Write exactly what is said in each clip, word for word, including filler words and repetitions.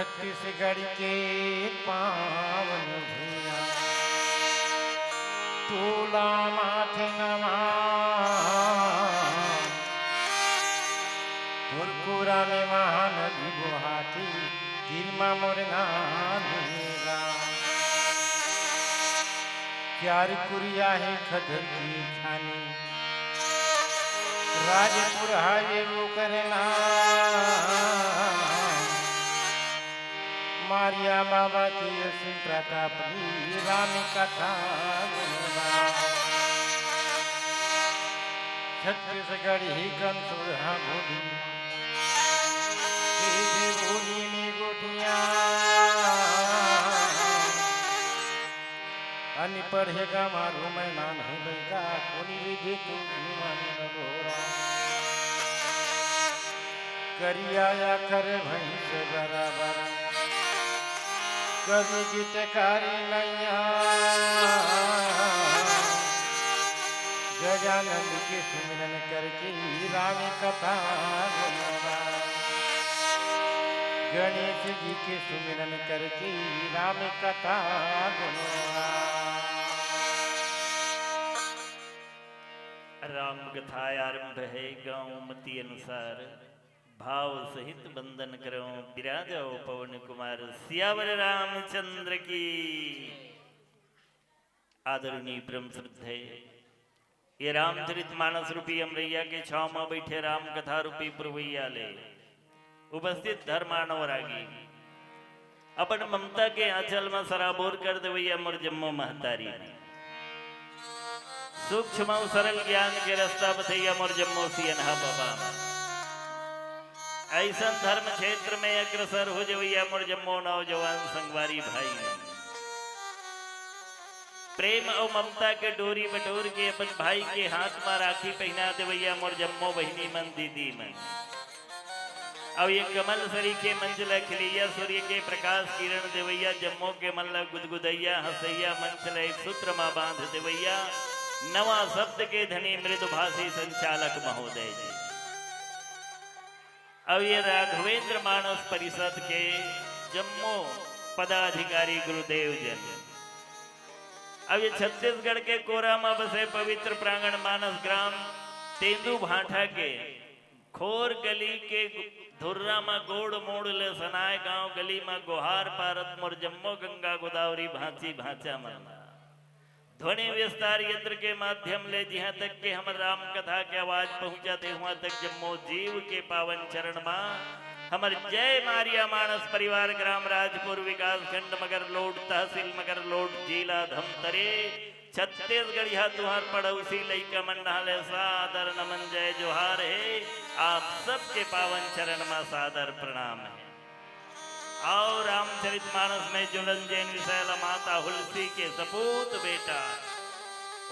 छत्तीसगढ़ के पावन भुइयां, टोला माथे नवा, कुरकुरा में महानदी बोहाथे, तीर मा मोर नानी गाँव। चार कुरिया हे खदर के छानी, राजपुर हावे ओकर नाम। मारिया बाबा के असीम प्रताप ली राम कथा गुणगान। छत्तीसगढ़ी कन सुरहा बोली, सीधे बोली में गोठिया। अनि पढ़े गंवारू मैं नान्हे लइका, कोनी विधि तू जीवन डोरा। करिया आखर भैंस बराबर, कवि गीतकारी नैया। गजानंद के सुमिरन करके राम कथा गुणवा। गणेश जी के सुमिरन करके राम कथा गुणवा। राम कथा आरंभ है। गाँव मती अनुसार भाव सहित वंदन करो। विराजो पवन कुमार सियावर रामचंद्र की। आदरणीय परम श्रद्धेय, ये रामचरित मानस रूपी अमरैया के छांव म बइठे राम कथा रूपी पुरवैया ले उपस्थित धर्मानव रागी, अपन ममता के आंचल म सराबोर कर देवैया मोर जम्मो महतारी, सूक्ष्म अउ सरल ज्ञान के रस्ता बतैया मोर जम्मो सियनहा बाबा। अइसन धर्म क्षेत्र में अग्रसर हो जवैया मोर जम्मो नौजवान संगवारी भाई, प्रेम अउ ममता के डोरी बटोर के अपन भाई के हाथ म राखी पहिना देवैया मोर जम्मो बहिनी मन, दीदी मन, अउ ये कमल सरीखे मंच ल खिलैया सूर्य के प्रकाश किरण देवैया जम्मो के मन ल गुदगुदैया, हंसैया मंच ल एक सूत्र म बांध देवैया नवा शब्द के धनी मृदुभाषी संचालक महोदय जी। अउ ये राघवेंद्र मानस परिषद के जम्मो पदाधिकारी गुरुदेव जन, अउ ये छत्तीसगढ़ के कोरा म बसे पवित्र प्रांगण मानस ग्राम तेंदू भांठा के खोर गली के धुर्रा म गोड़ मोड़ ले सनाय गांव गली म गोहार पारत मोर जम्मो गंगा गोदावरी भांची भांचा मन ध्वनि विस्तार यंत्र के माध्यम ले जिहां तक के हमर राम कथा के आवाज पहुंचत हे, उहां तक जम्मो जीव के पावन चरण मा हमर जय मारिया मानस परिवार, ग्राम राजपुर, विकास खंड मगरलोड, तहसील मगरलोड, जिला धमतरी, छत्तीसगढ़िया तुंहर पड़ोसी लइका मन डहाले सादर नमन जय जोहार हे। आप सबके पावन चरण मा सादर प्रणाम हे। अउ रामचरित मानस में जुड़न जेन विषय ल माता हुलसी के सपूत बेटा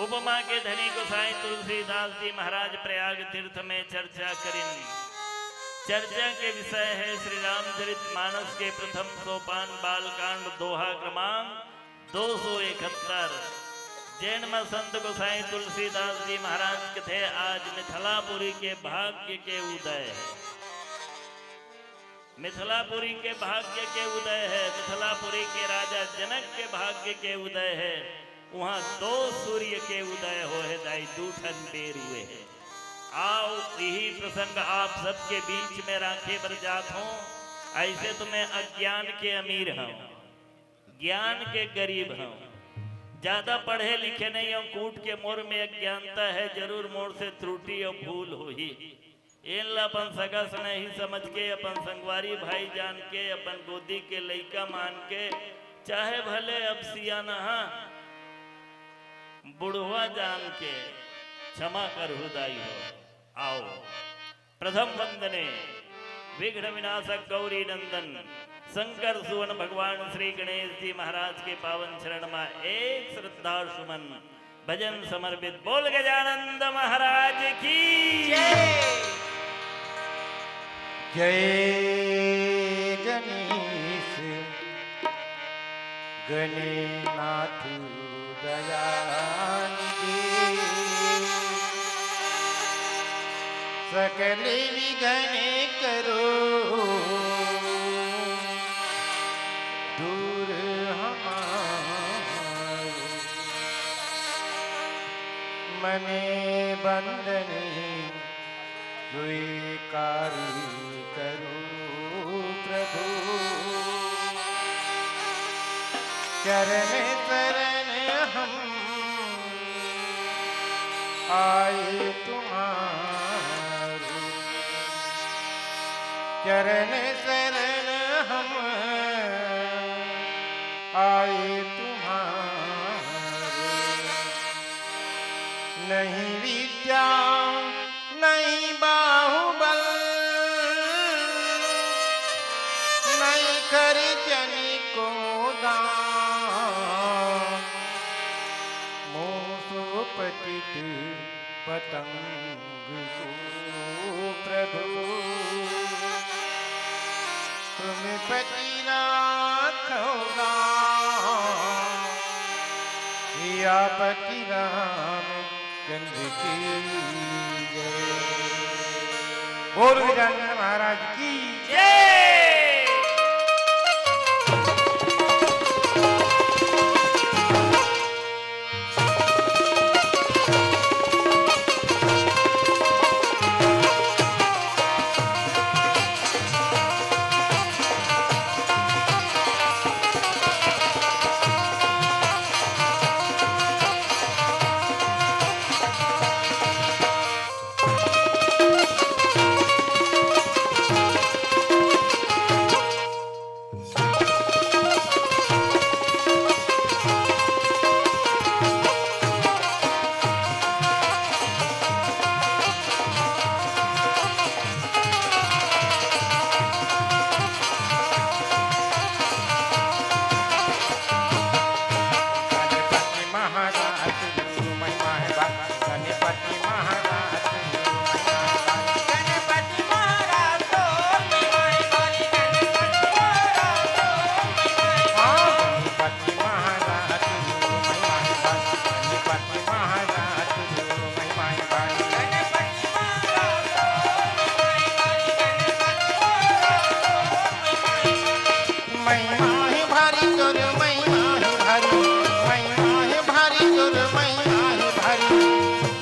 उपमा के धनी गोसाई तुलसीदास जी महाराज प्रयाग तीर्थ में चर्चा करिन। चर्चा के विषय हे श्री रामचरित मानस के प्रथम सोपान बालकांड दोहा क्रमांक दो सौ इकहत्तर, जेन म संत गोसाई तुलसीदास जी महाराज कथे, आज मिथिलापुरी के भाग्य के उदय हे। मिथिलापुरी के भाग्य के उदय हे, मिथिलापुरी के राजा जनक के भाग्य के उदय हे। उहां दो सूर्य के उदय होहे दाई, दू ठन बेर हुए हे। अउ इही प्रसंग आप सबके बीच में राखे बर जात हों। ऐसे तो मैं अज्ञान के अमीर हूँ, ज्ञान के गरीब हूँ। ज्यादा पढ़े लिखे नहीं हूँ, कूट के मोर में अज्ञानता है, जरूर मोर से त्रुटि अउ भूल होही। एन ला अपन सगा सनेही समझ के, अपन संगवारी भाई जान के, अपन गोदी के लइका मान के, चाहे भले अब सियानहा बुढ़वा जान के, क्षमा करहु दाई हो। आओ, प्रथम वंदने विघ्न विनाशक गौरी नंदन शंकर सुवन भगवान श्री गणेश जी महाराज के पावन चरण मा एक श्रद्धा सुमन भजन समर्पित। बोल गजानंद महाराज की जय। जय गणेश गणनाथ दयानिधि, सकल विघ्न करो दूर हमारो। मने बंदन स्वीकार करो प्रभु। चरण शरण हम आए तुम्हारो। चरण शरण हम आए तुम्हारो। नहीं विद्या नहीं बाहुबल, नहीं खर्चन को दान, मूसो पतित पतंग को प्रभु। तुम पति राखोगा, सियापति रामचंद्र की जय। बोल गजानन महाराज की जय। गणपति महाराज गुरु महिमा है बा, गणपति महाराज गुरु महिमा है बा। गणपति महाराज तो महिमा है भारी, गणपति महाराज तो महिमा है भारी। हाँ, गणपति महाराज गुरु महिमा है बा, गणपति महाराज गुरु महिमा है भारी। गणपति महाराज तो महिमा है भारी, गणपति महाराज तो महिमा है भारी। महिमा है भारी तोर, महिमा है भारी, महिमा है भारी तोर, महिमा है भारी,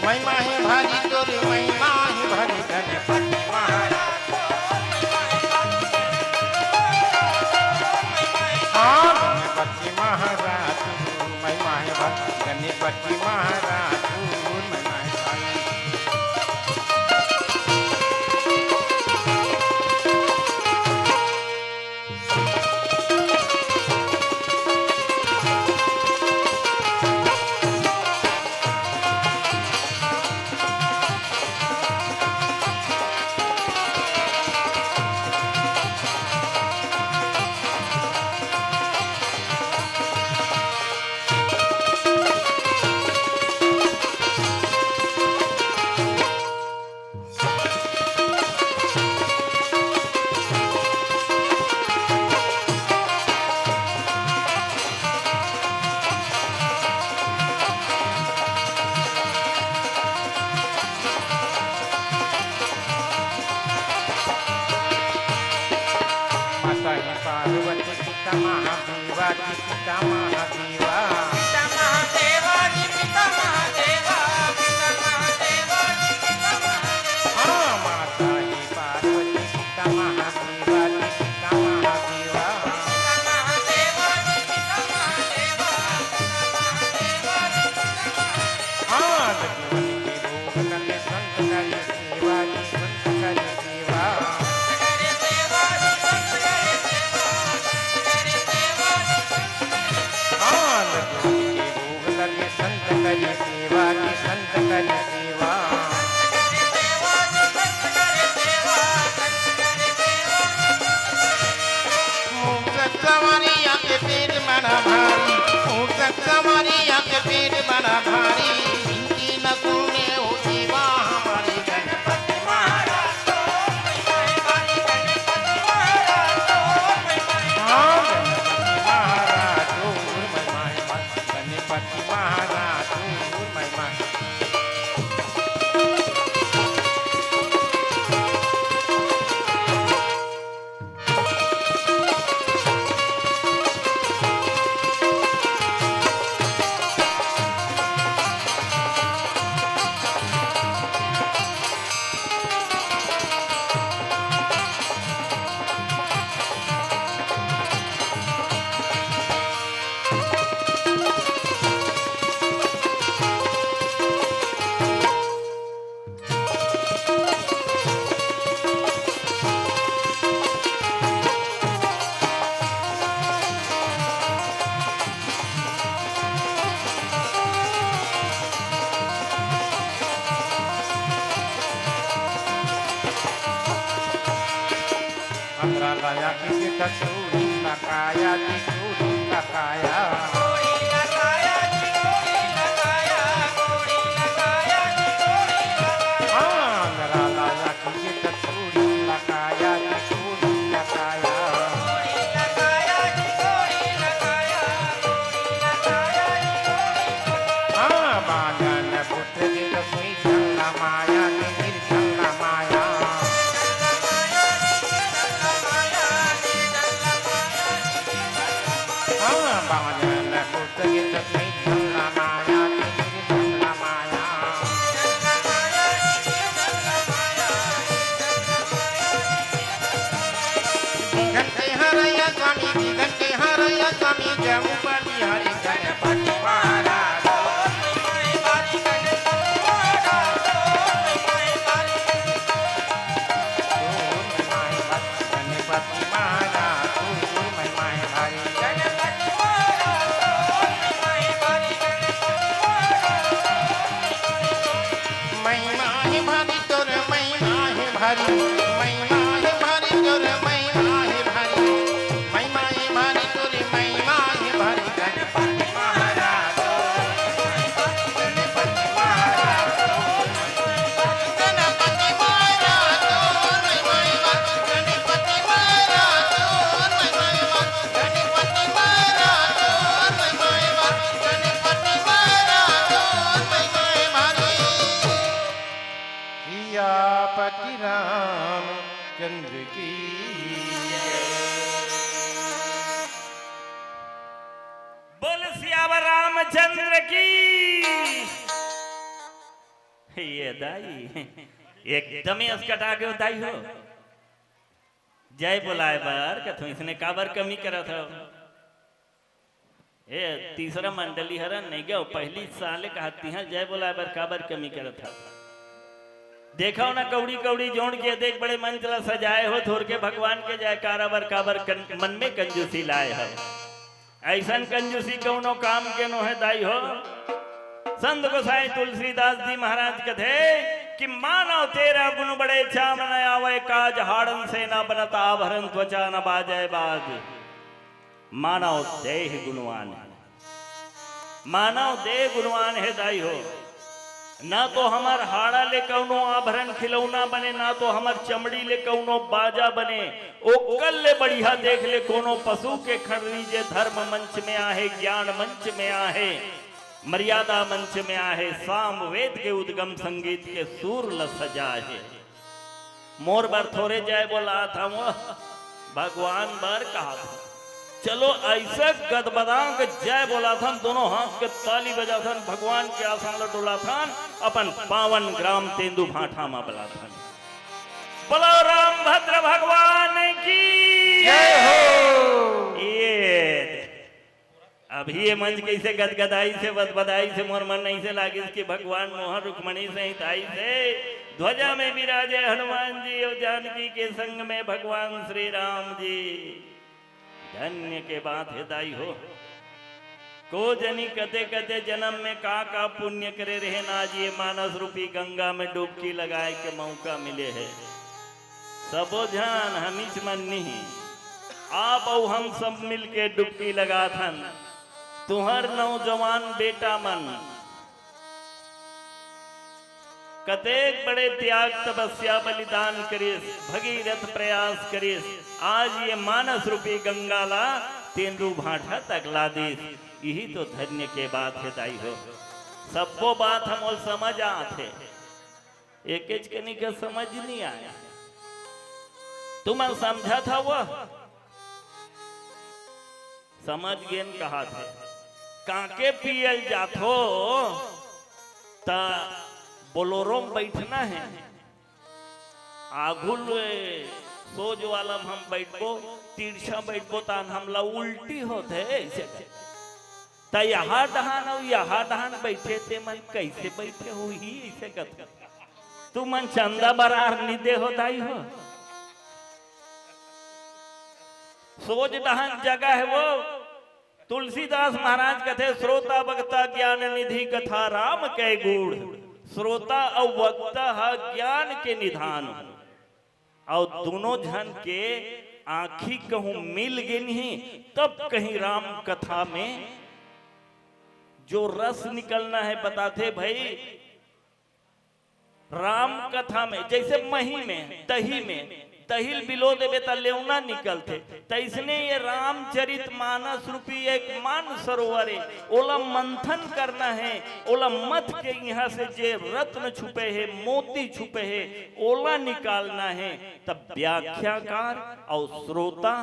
महिमा है भारी तोर, महिमा है भारी। गणपति महाराज, हाँ, गणपति महाराज, महिमा है भारी, गणपति महाराज, महिमा है भारी। माता हे पार्वती पिता महादेवा जी, पिता महादेवा। पिता महादेवा जी, पिता महादेवा, पिता महादेवा जी, पिता महादेवा। हाँ, माता हे पार्वती पिता महादेवा जी, पिता संवरिया के पेट बड़ा भारी, ओ संवरिया के पेट बड़ा भारी, इनकी न सुने ओ जीवा हमारी गणपति महाराज। हाँ, गणपति महाराज, ओ महिमा है, गणपति महाराज, ओ महिमा। हमरा लाया किसी का चूड़ी लगाया जी, चूड़ी लगाया। हाँ, हमरा लाया किसी का चूड़ी लगाया जी, चूड़ी लगाया। हाँ, बांधन पुत्र जी तो सुई झंडा माया जी, झंडा माया। हाँ, बांधन पुत्र जी तो सुई झंडा माया जी, झंडा माया। बिघन के हरैया स्वामी, बिघन के हरैया स्वामी, जम्मू बलिहारी गणपति महाराज। गणपति महाराज, तू महिमा है भारी। महिमा है भारी तोर, महिमा है भारी, महिमा है भारी तोर, महिमा है भारी, महिमा है भारी तोर, महिमा है भारी। गणपति महाराज, गणपति महाराज, गणपति महाराज, गणपति महाराज, गणपति महाराज, गणपति महाराज, गणपति महाराज। सियापति रामचंद्र की। बोल सियावर रामचंद्र की। ये दाई, एकदम ही असकटा के दाई हो। जय बोलाय बर कथों, इसने काबर कमी करत हो? ए, तीसरा मंडली हरन नहीं गयो, पहली साले कहती हैं, जय बोलाय बर काबर कमी करत हो? देखो ना, कौड़ी कौड़ी जोड़ के देख, बड़े मंच ला सजाए हो, थोर के भगवान के जयकारा बर काबर कन-, मन में कंजूसी लाए हो। ऐसन कंजूसी कौनो काम के नोहे दाई हो। संत गोसाई तुलसीदास जी महाराज कथे कि मानव तेरा गुण बड़े, चाम न आवे काज, हाड़न से न बनत आभरण, त्वचा न बाजै बाज। मानव देह गुणवान है, मानव देह गुणवान है दाई हो। ना तो हमर हाड़ा ले कौनो आभरण खिलौना बने, ना तो हमर चमड़ी ले कौनो बाजा बने। ओकर ले बढ़िया देख ले कोनो पशु के खंडरी, जे धर्म मंच में आहे, ज्ञान मंच में आहे, मर्यादा मंच में आहे, सामवेद के उद्गम संगीत के सुर ल सजाए हे। मोर बर थोरे जय बोलात हंव, भगवान बर कहत हंव। चलो अइसे गदबदा के जय बोलाथन, दोनों हाथ के ताली बजाथन, भगवान के आसन ल डोलाथन, अपन पावन ग्राम तेंदू भाठा म बलाथन। बोलो रामभद्र भगवान की जय हो। ये अभी ये मंच कइसे गदगदाइस हे, बदबदाइस हे, मोर मन अइसे लागिस कि भगवान मोहन रुक्मणी सहित आइस हे। ध्वजा में विराजे हनुमान जी अउ जानकी के संग में भगवान श्री राम जी। धन्य के बात हे दाई हो। को जनी कते कते जनम में का का पुण्य करे रहेन, आज ये मानस रूपी गंगा में डुबकी लगाए के मौका मिले हे। सबो झन हमीच मन नहीं। आप अउ हम सब मिलके डुबकी लगाथन। तुहर नौजवान बेटा मन कतेक बड़े त्याग, तपस्या, बलिदान करिस, भगीरथ प्रयास करिस। आज ये मानस रूपी गंगा ला तेंदू भांठा तक ला दिस। यही तो धन्य के बात हे दाई हो। सब्बो बात हमन समझ आथे, एकेच कनी के समझ नहीं आया। तुमन समझत हव? समझ गेन कहाथे। कांके पियल जाथो त बोलोरो में बैठना हे, आघू ले सोज वाला में हम बैठबो, तिरछा बैठबो त हमला उल्टी होथे ऐसे। त यहाँ डहान अउ यहाँ डहान बैठे ते मन कैसे बैठे होही ऐसे कथे। तुमन चंदा बरार निदे हो दाई हो। सोज डहान जगह हे वो। तुलसीदास महाराज कथे, श्रोता वक्ता ज्ञान निधि कथा राम के गूढ़। श्रोता अउ वक्ता ह ज्ञान के निधान हो। अउ दोनों झन के आँखी कहूँ मिल गे नहीं, तब कहीं राम कथा में जो रस निकलना हे बताथे भाई। राम कथा में जैसे मही में, दही में, दही ल बिलो देबे त लेवना निकलथे, तैसने ये रामचरित मानस रूपी एक मान सरोवर हे, ओला मंथन करना हे, ओला मथ के इहाँ से जे रत्न छुपे हे, मोती छुपे हे, ओला निकालना हे। तब व्याख्याकार अउ श्रोता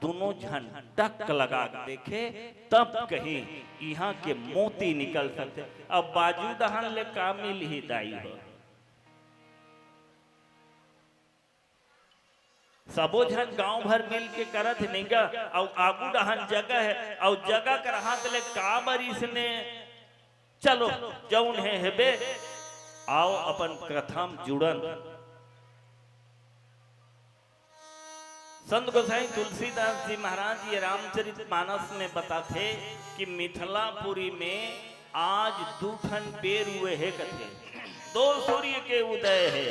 दोनों झन टक लगा के देखे, तब कहीं इहाँ के मोती निकल सकथे। अब बाजू डहान ले का मिलही दाई हो? सबो झन गांव भर मिल के करत हे निगा, अउ आगू डहान जगह हे, अउ जगह कर हाथ ले का बरिस ने। चलो, जौन हे हेबे, आओ अपन कथा म जुड़न। संत गोसाई तुलसीदास जी महाराज ये रामचरित मानस में बताथे कि मिथिलापुरी में आज दू ठन बेर उए हे कथे। दो सूर्य के उदय हे,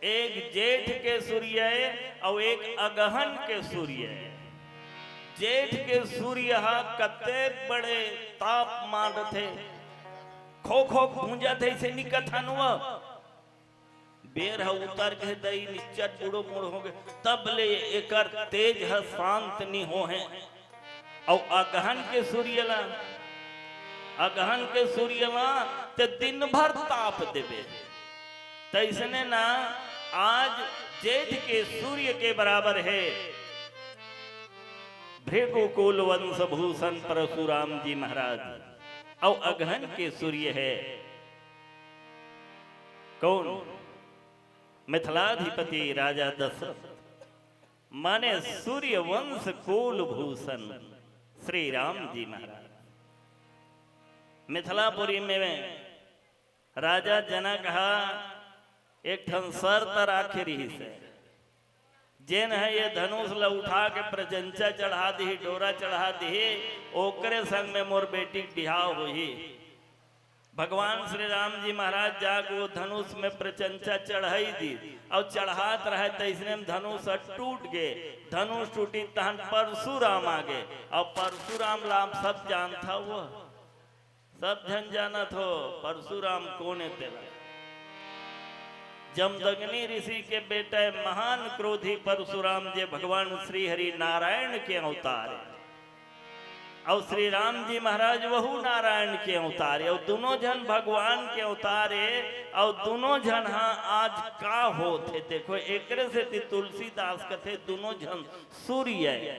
एक जेठ के सूर्य हे अउ एक अगहन के सूर्य हे। जेठ के सूर्य ह कतेक बड़े ताप मारथे, खो खो भूंजत हे, इसे निकथन हुआ। बेर ह उतर के दई निच्चट बुड़ो मुड़ हो गे, तब ले एकर तेज ह शांत नी हो हे। अउ अगहन के सूर्य ला, अगहन के सूर्य मा ते दिन भर ताप देबे। तैसने ना आज जेठ के सूर्य के बराबर हे भृगु कुल वंश भूषण परशुराम जी महाराज, अउ अगहन के सूर्य हे कौन? मिथिलाधिपति राजा दशरथ, माने सूर्यवंश कुलभूषण श्री राम जी महाराज। मिथिलापुरी में राजा जनक हा एक ठन शर्त राखे रिहिस हे, जेन ह ये धनुष ल उठा के प्रचंचा चढ़ा दिही, डोरा चढ़ा दिही, ओकरे संग में मोर बेटी के बिहाव होही। भगवान श्री राम जी महाराज जाके वो धनुष में प्रचंचा चढ़ाई दी, अउ चढ़ात रहे, तैसने में धनुष ह टूट गे। धनुष टूटी, तहन परशुराम आ गे, अउ परशुराम ला आप सब जानत हव, सब झन जानत हो परशुराम कोन हे तेला। जमदग्नि ऋषि के बेटा हे महान क्रोधी परशुराम, जे भगवान श्री हरि नारायण के अवतार हे। अउ श्री राम जी महाराज वहू नारायण के अवतार हे, अउ दोनों झन भगवान के अवतार हे, अउ दोनों झन हा आज का होत हे। देखो, एकरे सेती तुलसीदास कथे, दोनों झन सूर्य हे,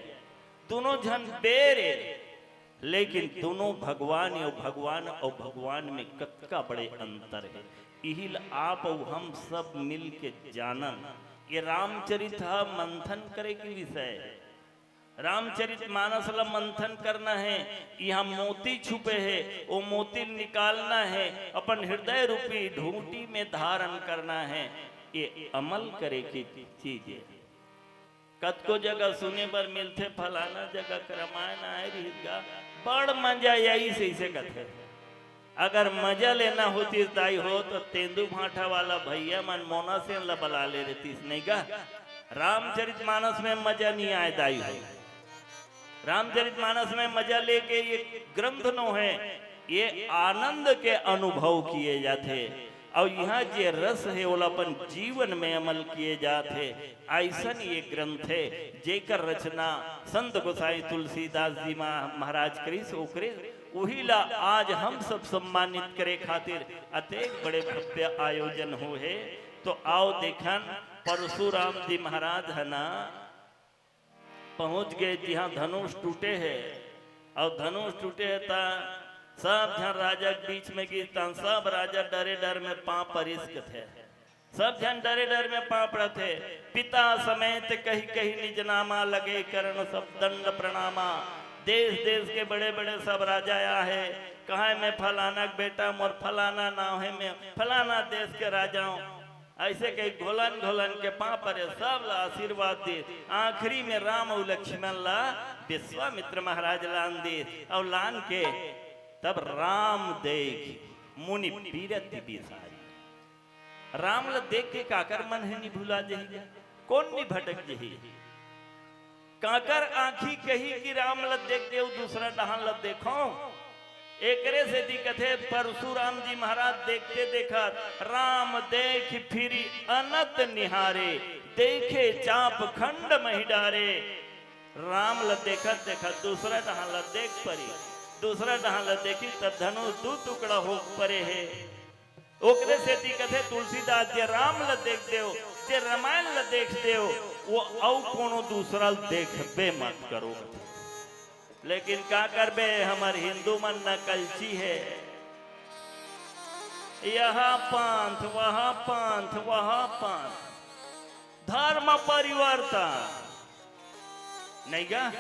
दोनों झन बेर हे, लेकिन दोनों भगवान हे, अउ भगवान अउ भगवान में कतका बड़े अंतर हे। इही ल आप अउ हम सब मिल के जानन। ये रामचरित ह मंथन करे के विषय हे। रामचरित मानस ल मंथन करना हे, इहाँ मोती छुपे हे, वो मोती निकालना हे, अपन हृदय रूपी ढूंटी में धारण करना हे। ये अमल करे के चीज हे। कतको जगह सुने बर मिलथे, फलाना जगह के रामायण आए रिहिस गा, बड़ मजा आइस, अइसे कथे। अगर मजा लेना होतिस दाई हो, तो तेंदू भांठा वाला भैया मन मोना सेन ला बला ले रहतिस, नहीं गा? रामचरितमानस में मजा नहीं आए दाई हो। रामचरितमानस में मजा लेके ये ग्रंथ नो है, ये आनंद के अनुभव किए जाथे। और यहाँ जे रस है, ओला अपन जीवन में अमल किए जाथे। ऐसन ये ग्रंथ है, जेकर रचना संत गोसाई तुलसीदास जी महा-, महाराज करिस, ओकरे, उही ला आज हम सब सम्मानित करे खातिर अतेक बड़े भव्य आयोजन हो है। तो आओ देखन, परशुराम जी महाराज है ना, पहुंच गए जिहां धनुष टूटे हे, अउ धनुष टूटे हे, त सब झन राजा के बीच में गिस, तहां सब राजा डरे डर में पांव परिस कथे। सब झन डरे डर में पांव पड़त हे। पिता समेत कहि कहि निज नामा, लगे करण सब दंड प्रणामा। देश देश के बड़े बड़े सब राजा आए हे, कहे, "मैं फलाना के बेटा, मोर फलाना नाव हे, मैं फलाना देश के राजा हूं।" ऐसे कही घोलन घोलन के पांव परे, सब ला आशीर्वाद दे। आखिरी में राम अउ लक्ष्मण ला विश्वामित्र महाराज लान दे, अउ लान के तब राम देख मुनि पीरति बिसारी। राम ला देख के काकर मन हे नि भुला जही, कोन नि भटक जही? काकर आंखी कही कि राम ल देख देव, दूसरा डहान ल देखो। एकरे सेती कथे परशुराम जी महाराज देखते देखत, "राम देख फिरि अनत निहारे, देखे चाप खंड महि डारे।" राम ल देखत देखत दूसरा डहान ल देख परी, दूसरा डहान ल देखी त धनुष दू टुकड़ा हो परे हे। ओकरे सेती कथे तुलसीदास, "जे राम ल देख देव, जे रामायण ल देख देव, वो अउ कोनो दूसरा ल देखबे मत करो।" लेकिन का करबे, हमर हिंदू मन नकलची हे, यह पंथ, वह पंथ, वह पंथ, धर्म परिवर्तन। नहीं गा?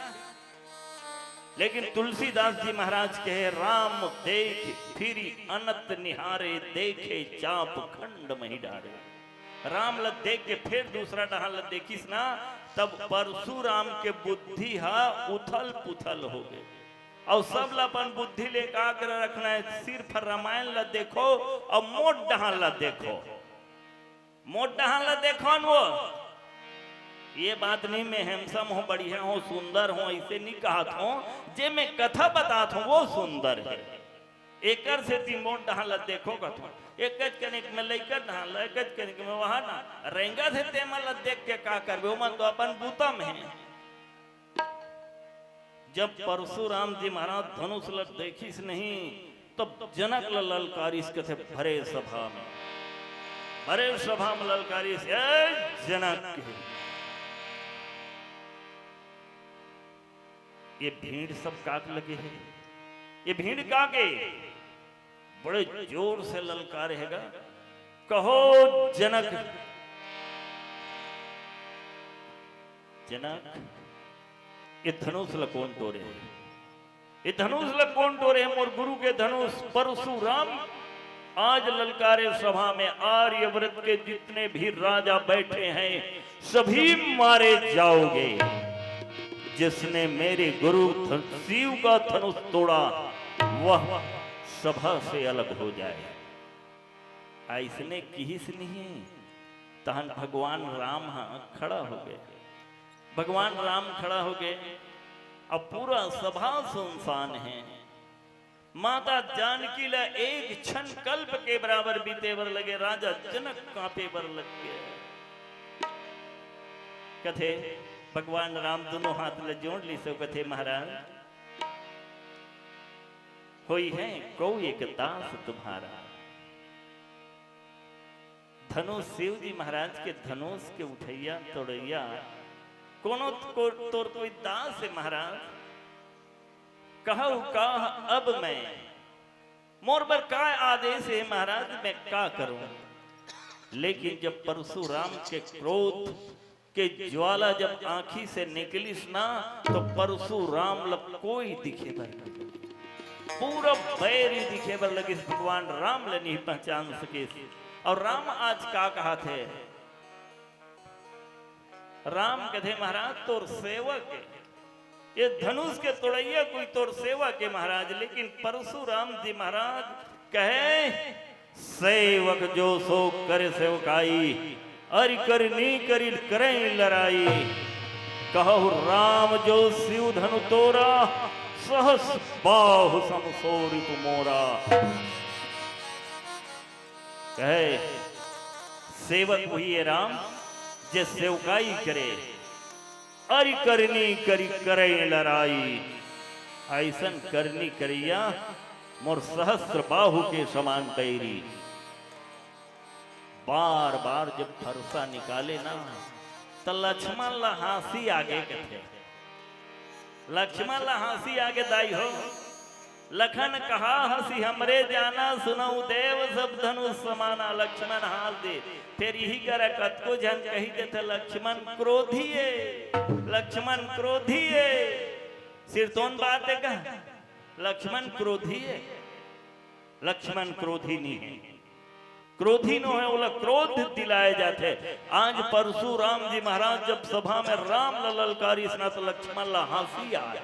लेकिन तुलसीदास जी महाराज कहे, "राम देख फिरि अनत निहारे, देखे चाप खंड महि डारे।" राम ल देख के फिर दूसरा डहान ल देखिस ना, तब परशुराम के बुद्धि हा उथल पुथल हो गए। अउ सब ल अपन बुद्धि ले एकाग्र रखना हे, सिर्फ रामायण ल देखो अउ मोर डहान ल देखो। मोर डहान ल देखो न वो। ये बात नहीं मैं handsome हों, बढ़िया हों, सुंदर हों, ऐसे नहीं कहत हों। जे मैं कथा बतात हों, वो सुंदर हे। एकर सेती मोर डहान ल देखो कथों। एकच कनिक में लइका डहान ल, एकच कनिक में वहा ना। रेंगत हे तेमन ल देख के का करबे? ओमन तो अपन बूता में हे। जब परशुराम जी महाराज धनुष ल देखिस नहीं, तब जनक ल ललकारिस कथे भरे सभा में, भरे सभा में ललकारिस, "ए जनक, ये भीड़ सब काक लगे हे, ये भीड़ काके?" बड़े जोर से ललकारे हे गा, "कहो जनक, जनक, ये धनुष ल कोन टोरे हे? ये धनुष ल कोन टोरे हे? मोर गुरु के धनुष।" परशुराम आज ललकारे सभा में, "आर्यव्रत के जितने भी राजा बैठे हैं, सभी मारे जाओगे। जिसने मेरे गुरु ध-, शिव का धनुष तोड़ा, वह सभा से अलग हो जाए।" अइसने किहिस नहीं, तहन भगवान राम ह खड़ा हो गए। भगवान राम खड़ा हो गए, अब पूरा सभा सुनसान है। माता जानकी ला एक क्षण कल्प के बराबर बीते बर लगे, राजा जनक कांपे बर लग गए। कथे, भगवान राम दोनों हाथ ले जोड़ ली सो कथे, "महाराज, होई है को एक दास तुम्हारा।" धनुष, शिव जी महाराज के धनुष के उठैया तोड़ैया, कोनो को, तोर कोई दास है महाराज? कहु का अब मैं, मोर बर का आदेश है महाराज, मैं का करूं? लेकिन जब परशुराम के क्रोध के ज्वाला जब आंखी से निकलिस ना, तो परशुराम ल कोई दिखे बर नहीं। पूरा बैरी दिखे बर लगिस, भगवान राम ल नहीं पहचान सकिस। और राम आज का कहा थे? राम कथे, "महाराज, तोर सेवक है, ये धनुष के तोड़ैया कोई तोर सेवक है महाराज।" लेकिन परशुराम जी महाराज कहे, "सेवक जो सो करे सेवकाई, अरि करनी करि करैं लड़ाई। कहहु राम जो शिव धनु तोरा, सहस बाहु सम सो रिपु मोरा। कहे, सेवक हुई है राम, जे सेवकाई करे। अरि करनी करि करैं लड़ाई, अइसन करनी करइया मोर सहस्र बाहु के समान बैरी। बार बार जब फरसा निकाले ना, त लक्ष्मण ला हाँसी आगे कथे। लक्ष्मण ला हाँसी आगे दाई हो। लखन कहा हँसी हमरे जाना, सुनहु देव सब धनुष समाना। लक्ष्मण हाँस दे। फेर इही करा कतको झन कही देथे, "लक्ष्मण क्रोधी ए, लक्ष्मण क्रोधी ए।" सिरतोन बात है का? लक्ष्मण क्रोधी है? लक्ष्मण क्रोधी नहीं है। क्रोधी नो है, ओला क्रोध दिलाए जाथे। आज परशुराम जी महाराज जब सभा में राम ला ललकारिस ना, तो लक्ष्मण ला हाँसी आए।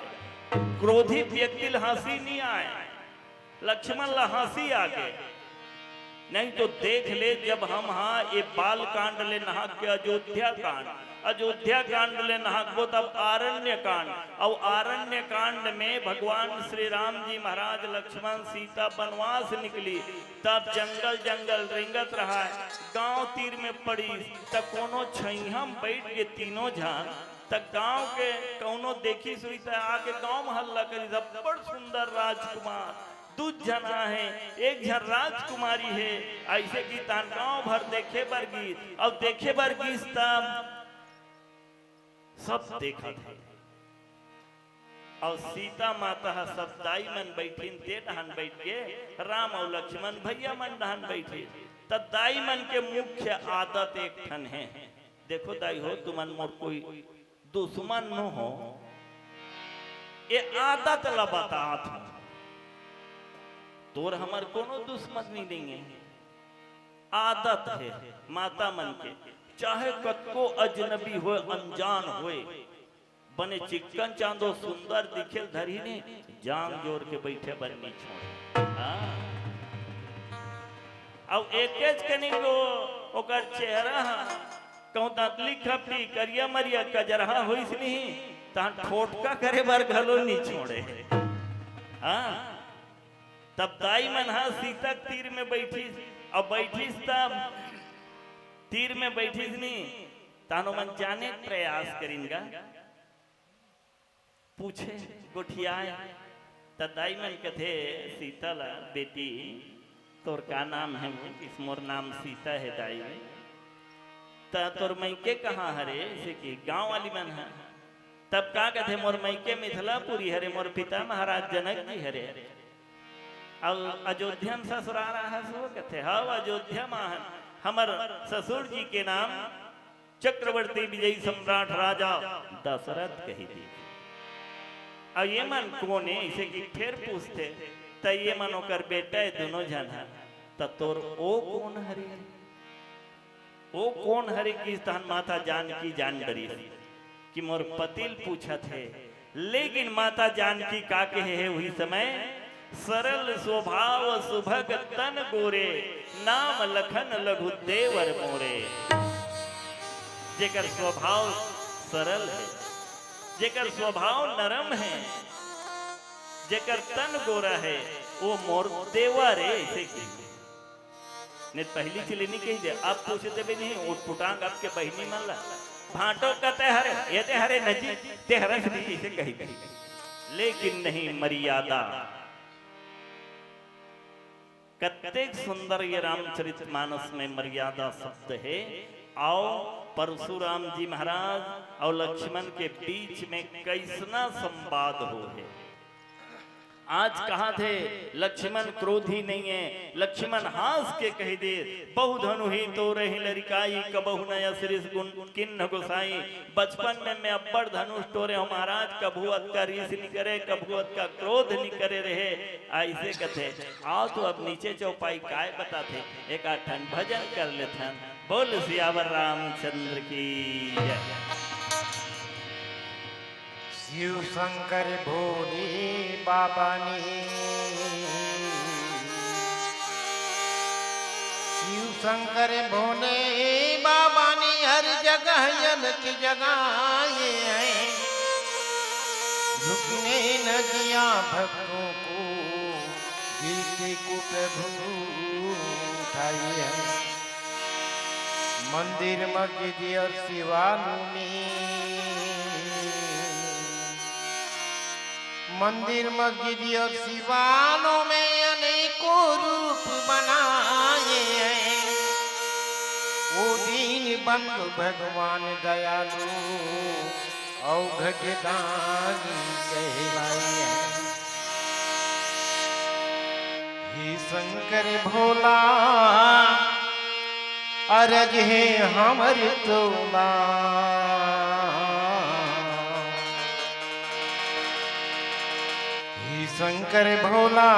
क्रोधी व्यक्ति ला हाँसी नहीं आए, लक्ष्मण ला हाँसी आगे। नहीं तो देख ले, जब हम हाँ ये बाल कांड ले नहाक के अयोध्या कांड, अयोध्या कांड ले नहाकबो तब आरण्य कांड, और आरण्य कांड में भगवान श्री राम जी महाराज लक्ष्मण सीता वनवास निकली, तब जंगल जंगल रेंगत रहा है, गांव तीर में पड़ी, त कोनो छैहा में बैठ के तीनों झन, त गांव के कोनो देखिस होही त आके गांव में हल्ला करिस, "अब्बड़ सुंदर राजकुमार, दू झन आहे, एक झन राजकुमारी हे।" अइसे कि तहान गांव भर देखे बर गिस, अउ देखे बर गिस त सब देखत हे। अउ सीता माता ह सब दाई मन बइठिन, ते डहान बइठ के राम अउ लक्ष्मण भइया मन डहान बइठिन। त दाई मन के मुख्य आदत एक ठन हे। देखो दाई हो, तुमन मोर कोई दुश्मन नो हो, ये आदत ला बतात हो। तोर हमर कोनो दुश्मनी नइ हे, आदत हे माता मन के, चाहे कतको अजनबी होय, अनजान होय, बने चिक्कन चांदो सुंदर दिखेल धरही ने, जांग जोर के बइठे बर नी छोड़े। हाँ। अउ एकेच कनी गो ओकर चेहरा ह, कहूँ दतली खपटी करिया मरिया कजरहा होइस नहीं, तहान ठोटका करे बर घलो नी छोड़े। हाँ। तब दाई मन ह सीता के तीर में बइठिस, अउ बइठिस तब तीर में बइठिस नी, तहान ओमन जाने के प्रयास करिन गा। पूछे, गोठियाए, त दाई मन कथे सीता ला, "बेटी, तोर का नाम हे?" वो किस, "मोर नाम सीता हे दाई।" "त तोर मइके कहाँ हरे?" अइसे कि गांव वाली मन ह। तब का कथे, "मोर मइके मिथिलापुरी हरे, मोर पिता महाराज जनक जी हरे।" अउ अयोध्या में ससुरार आहस वो? कथे, "हव, अयोध्या में आहन, हमर ससुर जी के नाम चक्रवर्ती विजयी सम्राट राजा दशरथ कहि दीस।" अउ ये मन कोन ए, अइसे कि फेर पूछथे, त ये मन ओकर बेटा ए दूनों झन ह, त तोर ओ कोन हरे? ओ कोन हरे किस, तहन माता जानकी जान डरिस कि मोर पति ल पूछत हे। लेकिन माता जानकी का कहे हे उही समय, "सरल स्वभाव सुभग तन गोरे, नाम लखन लघु देवर मोरे।" जेकर स्वभाव सरल हे, जेकर स्वभाव नरम हे, जेकर तन गोरा हे, वो मोर देवर ए, अइसे कि नहीं, पहली चीज नहीं कही दे, अब पूछ देबे नहीं, उटपुटांग अब के बहिनी मन ला, "भांटो कते हरे, ये ते हरे नजी, ते हरस नहीं," इसे कही दे। लेकिन नहीं, मर्यादा। कतेक सुंदर ये रामचरित मानस में मर्यादा शब्द हे। अउ परशुराम जी महाराज अउ लक्ष्मण के बीच में कइसना संवाद हो हे। आज कहाथे, लक्ष्मण क्रोधी नहीं हे, लक्ष्मण हाँस के कहि दे, "बहु धनु ही तोरहिं लरिकाई, कबहु न अस रिस गुन किन्ह गोसाई।" बचपन में मैं अब्बड़ धनुष टोरे हँव महाराज, कभू अतका रिस नी करे, कभू अतका क्रोध नी करे रहे। अइसे कथे, आओ तो अब नीचे चौपाई काय बताथे, एक आध ठन भजन कर लेथन। बोल सियावर रामचंद्र की जय। शिव शंकर भोले बाबा ने, शिव शंकर भोले बाबा ने हर जगह अनक जगाए हैं, रुकने न दिया भक्तों को, गीत को प्रभु उठाए हैं। मंदिर मस्जिद और सिवानों में, मंदिर मस्जिद और सिवानों में अनेकों रूप बनाए हैं। वो दीन बंधु भगवान दयालु, अवघट दानी कहलाए हैं। हे शंकर भोला, अरज हे हमर तोला। हे शंकर भोला,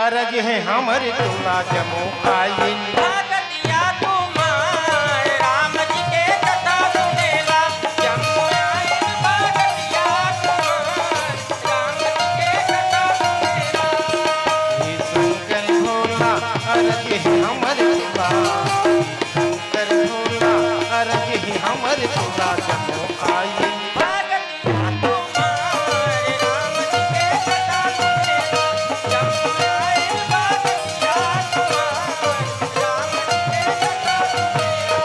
अरज हे हमर तोला, जमो आइन। भगतिया तुम्हार राम जी के कथा सुनेला, जमो आइन भगतिया तुम्हार राम जी के कथा सुनेला। हे शंकर भोला, अरज हे हमर तोला। शंकर भोला, अरज हे हमर तोला, जमो आइन। भगतिया तुम्हार राम जी के कथा सुनेला, जमो आइन भगतिया तुम्हार राम जी के कथा सुनेला।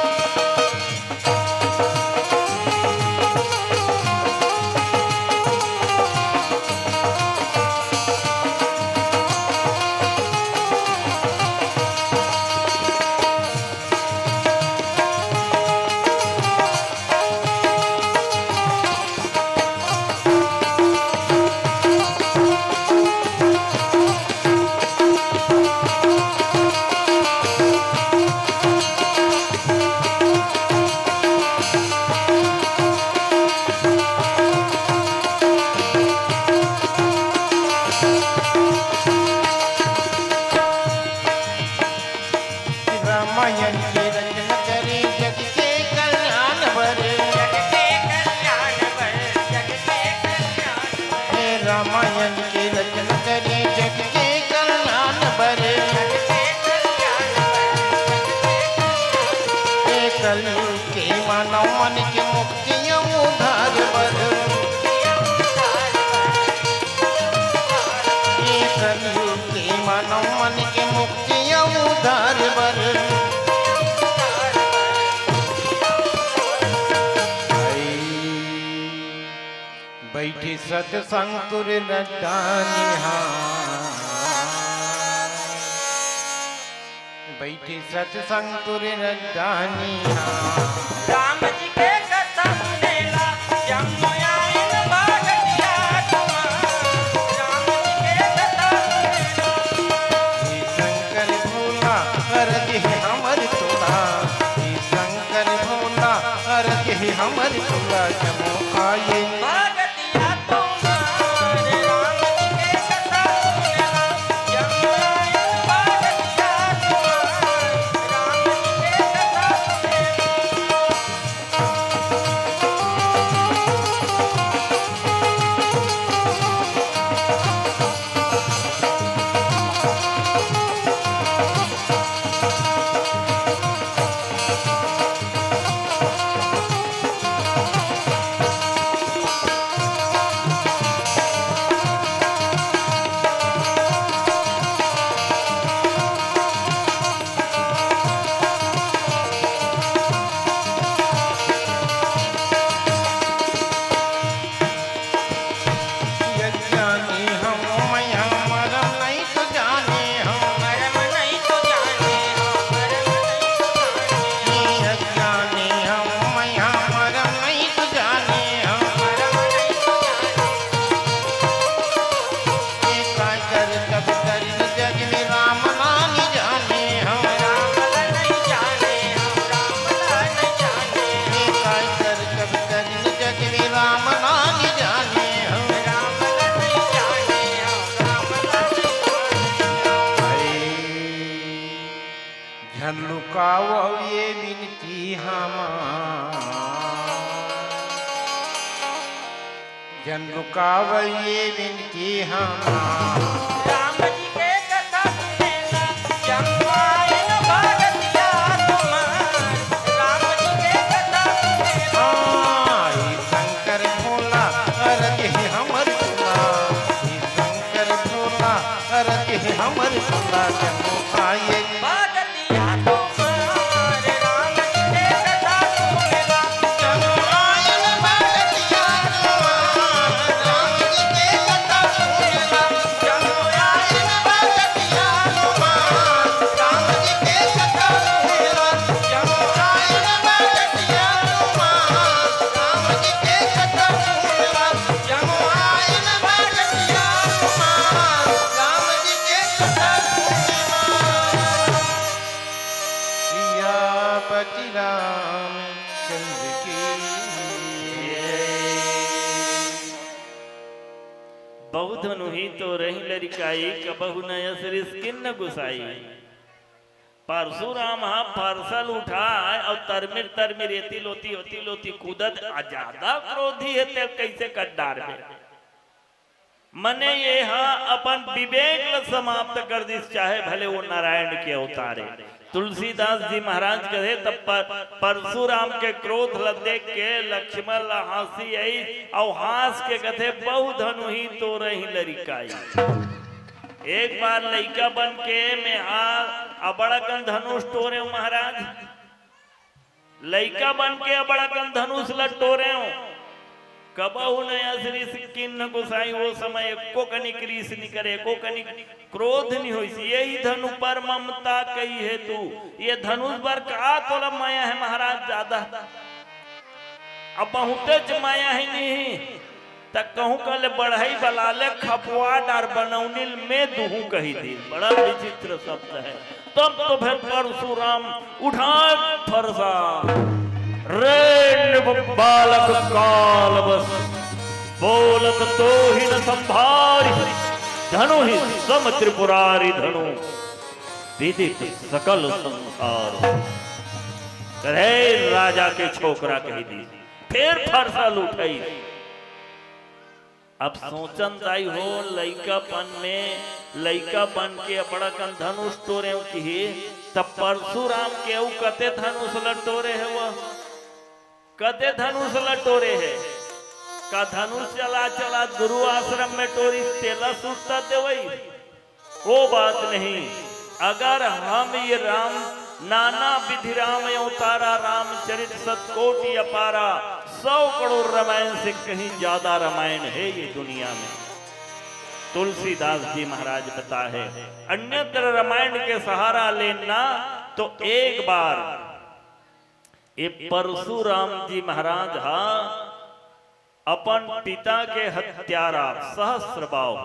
रामायण के रचना करे जग के कल्याण बर। जग के कल्याण बर, जग के कल्याण बर। हे रामायण के रचना करे जग के कल्याण बर। जग के कल्याण बर, जग के कल्याण बर। हे कलयुग के मानव मन के मुक्ति अउ उद्धार बर। मुक्ति अउ उद्धार बर। ये कलयुग के मानव मन के मुक्ति अउ उद्धार बर। बैठे सतसंग तुर नदानिहा। बैठे सतसंग तुर नदानिहा। राम जी के कथा सुनेला, जम्मो आइन भगतिया तुम्हार। राम जी के कथा सुनेला। हे शंकर भोला, अरज हे हमर तोला। हे शंकर भोला, अरज हे हमर तोला, जम्मो आइन। भगतिया तुम्हार, राम जी के कथा सुनेला। अज्ञानी हँव मैं, मरम नइ तो जाने हँव। मरम नइ तो जाने हँव, मरम नइ तो जाने हँव। अज्ञानी हँव मैं, मरम नइ तो जाने हँव। मरम नइ तो जाने हँव। ये काय करतब करिन जग में राम ला नइ जाने हँव। राम ला नइ जाने हँव, राम ला नइ जाने हँव। ये काय करतब करिन जग में राम ला नइ जाने हँव। राम ला नइ जाने हँव, राम ला नइ जाने हँव। झन लुकावव ये बिनती हमार। झन लुकावव ये बिनती हमार। राम जी के कथा सुनेला, जम्मो आइन भगतिया तुम्हार। राम जी के कथा अरज हे हमर सुना, हे शंकर भोला, अरज हे हमर सुना, जनो आए। सियापति रामचंद्र की जय। बहु धनुही तोरहिं लरिकाई, कबहु न असरिस किन्न गुसाई। परसुराम ह फरसा ल उठाय अउ तरमिर तरमिर एती लोती ओती लोती कूदत, आ जादा क्रोधी हे तेल कइसे कट डारबे। मने ये ह अपन विवेक ल समाप्त कर दिस, चाहे भले वो नारायण के अवतार हे। तुलसीदास जी महाराज कथे, तब पर-, परसुराम के क्रोध ल देख के लक्ष्मण ल हाँसी आई, अउ हाँस के कथे, बहु धनुही तोरहिं लरिकाई। एक बार लइका बन के मैं हा अबड़ अकन धनुष टोरेंव महाराज, लइका बन के अबड़ अकन धनुष ल टोरेंव। कबहु न असरिस किन्न गुसाई, वो समय एको कनिक रीस नि करे, एको कनिक क्रोध नि होइस। यही धनु पर ममता कही हे तू, ये धनुष बर का तोला मया हे महाराज जादा? अब बहुतेच मया हे नहीं। त कहूं कहले बढ़ई बला ले खपवा डार बनौनिल में दुहूं कही दी। बड़ा विचित्र शब्द हे। तब तो फिर परशुराम उठाय फरसा, रे नृप बालक काल बस, बोलत तोहि न संभारि, धनुहि सम त्रिपुरारि धनु, विदित सकल संसार। कहे राजा के छोकरा कही दी, फिर फरसा ल उठई। अब सोचन दाई हो, लइकापन में, लइकापन के अबड़ अकन धनुष टोरेंव किही, त परशुराम के अउ कते धनुष ल टोरे हे वो? कते धनुष ल टोरे हे? का धनुष चला चला गुरु आश्रम में टोरिस तेला सुरता देवई? वो बात नहीं। अगर हम ये राम, नाना विधि राम अवतारा, रामचरित शतकोटि अपारा, सौ करोड़ रामायण से कहीं ज्यादा रामायण हे ये दुनिया में। तुलसीदास जी महाराज बताहे, अन्यत्र रामायण के सहारा लेना तो एक बार ये परशुराम जी महाराज हा अपन पिता के हत्यारा सहस्र बाहु,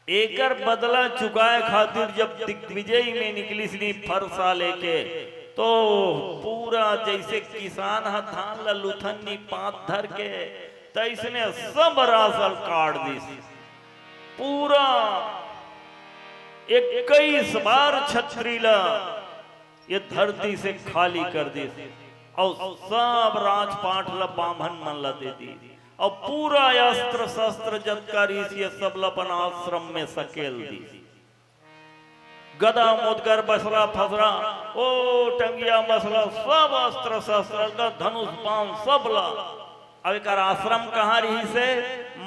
एकर बदला चुकाय खातिर जब दिग्विजय में निकलिस नी फरसा लेके, तो पूरा जइसे किसान ह धान ल लुथन नी पांत धर के, तइसने सब रास ल काट दिस। पूरा इक्कीस बार छतरी ल ये धरती से खाली कर दिस, अउ सब राजपाट ल बाम्हन मन ल दे दिस, अउ पूरा अस्त्र शस्त्र जतका रिहिस, ये सब ल अपन आश्रम में सकेल दिस। गदा, मुदगर, बसला, फसला, ओ टंगिया, मसला, सब अस्त्र शस्त्र ल, धनुष बाण, सब ल। अब एकर आश्रम कहाँ रिहिस हे?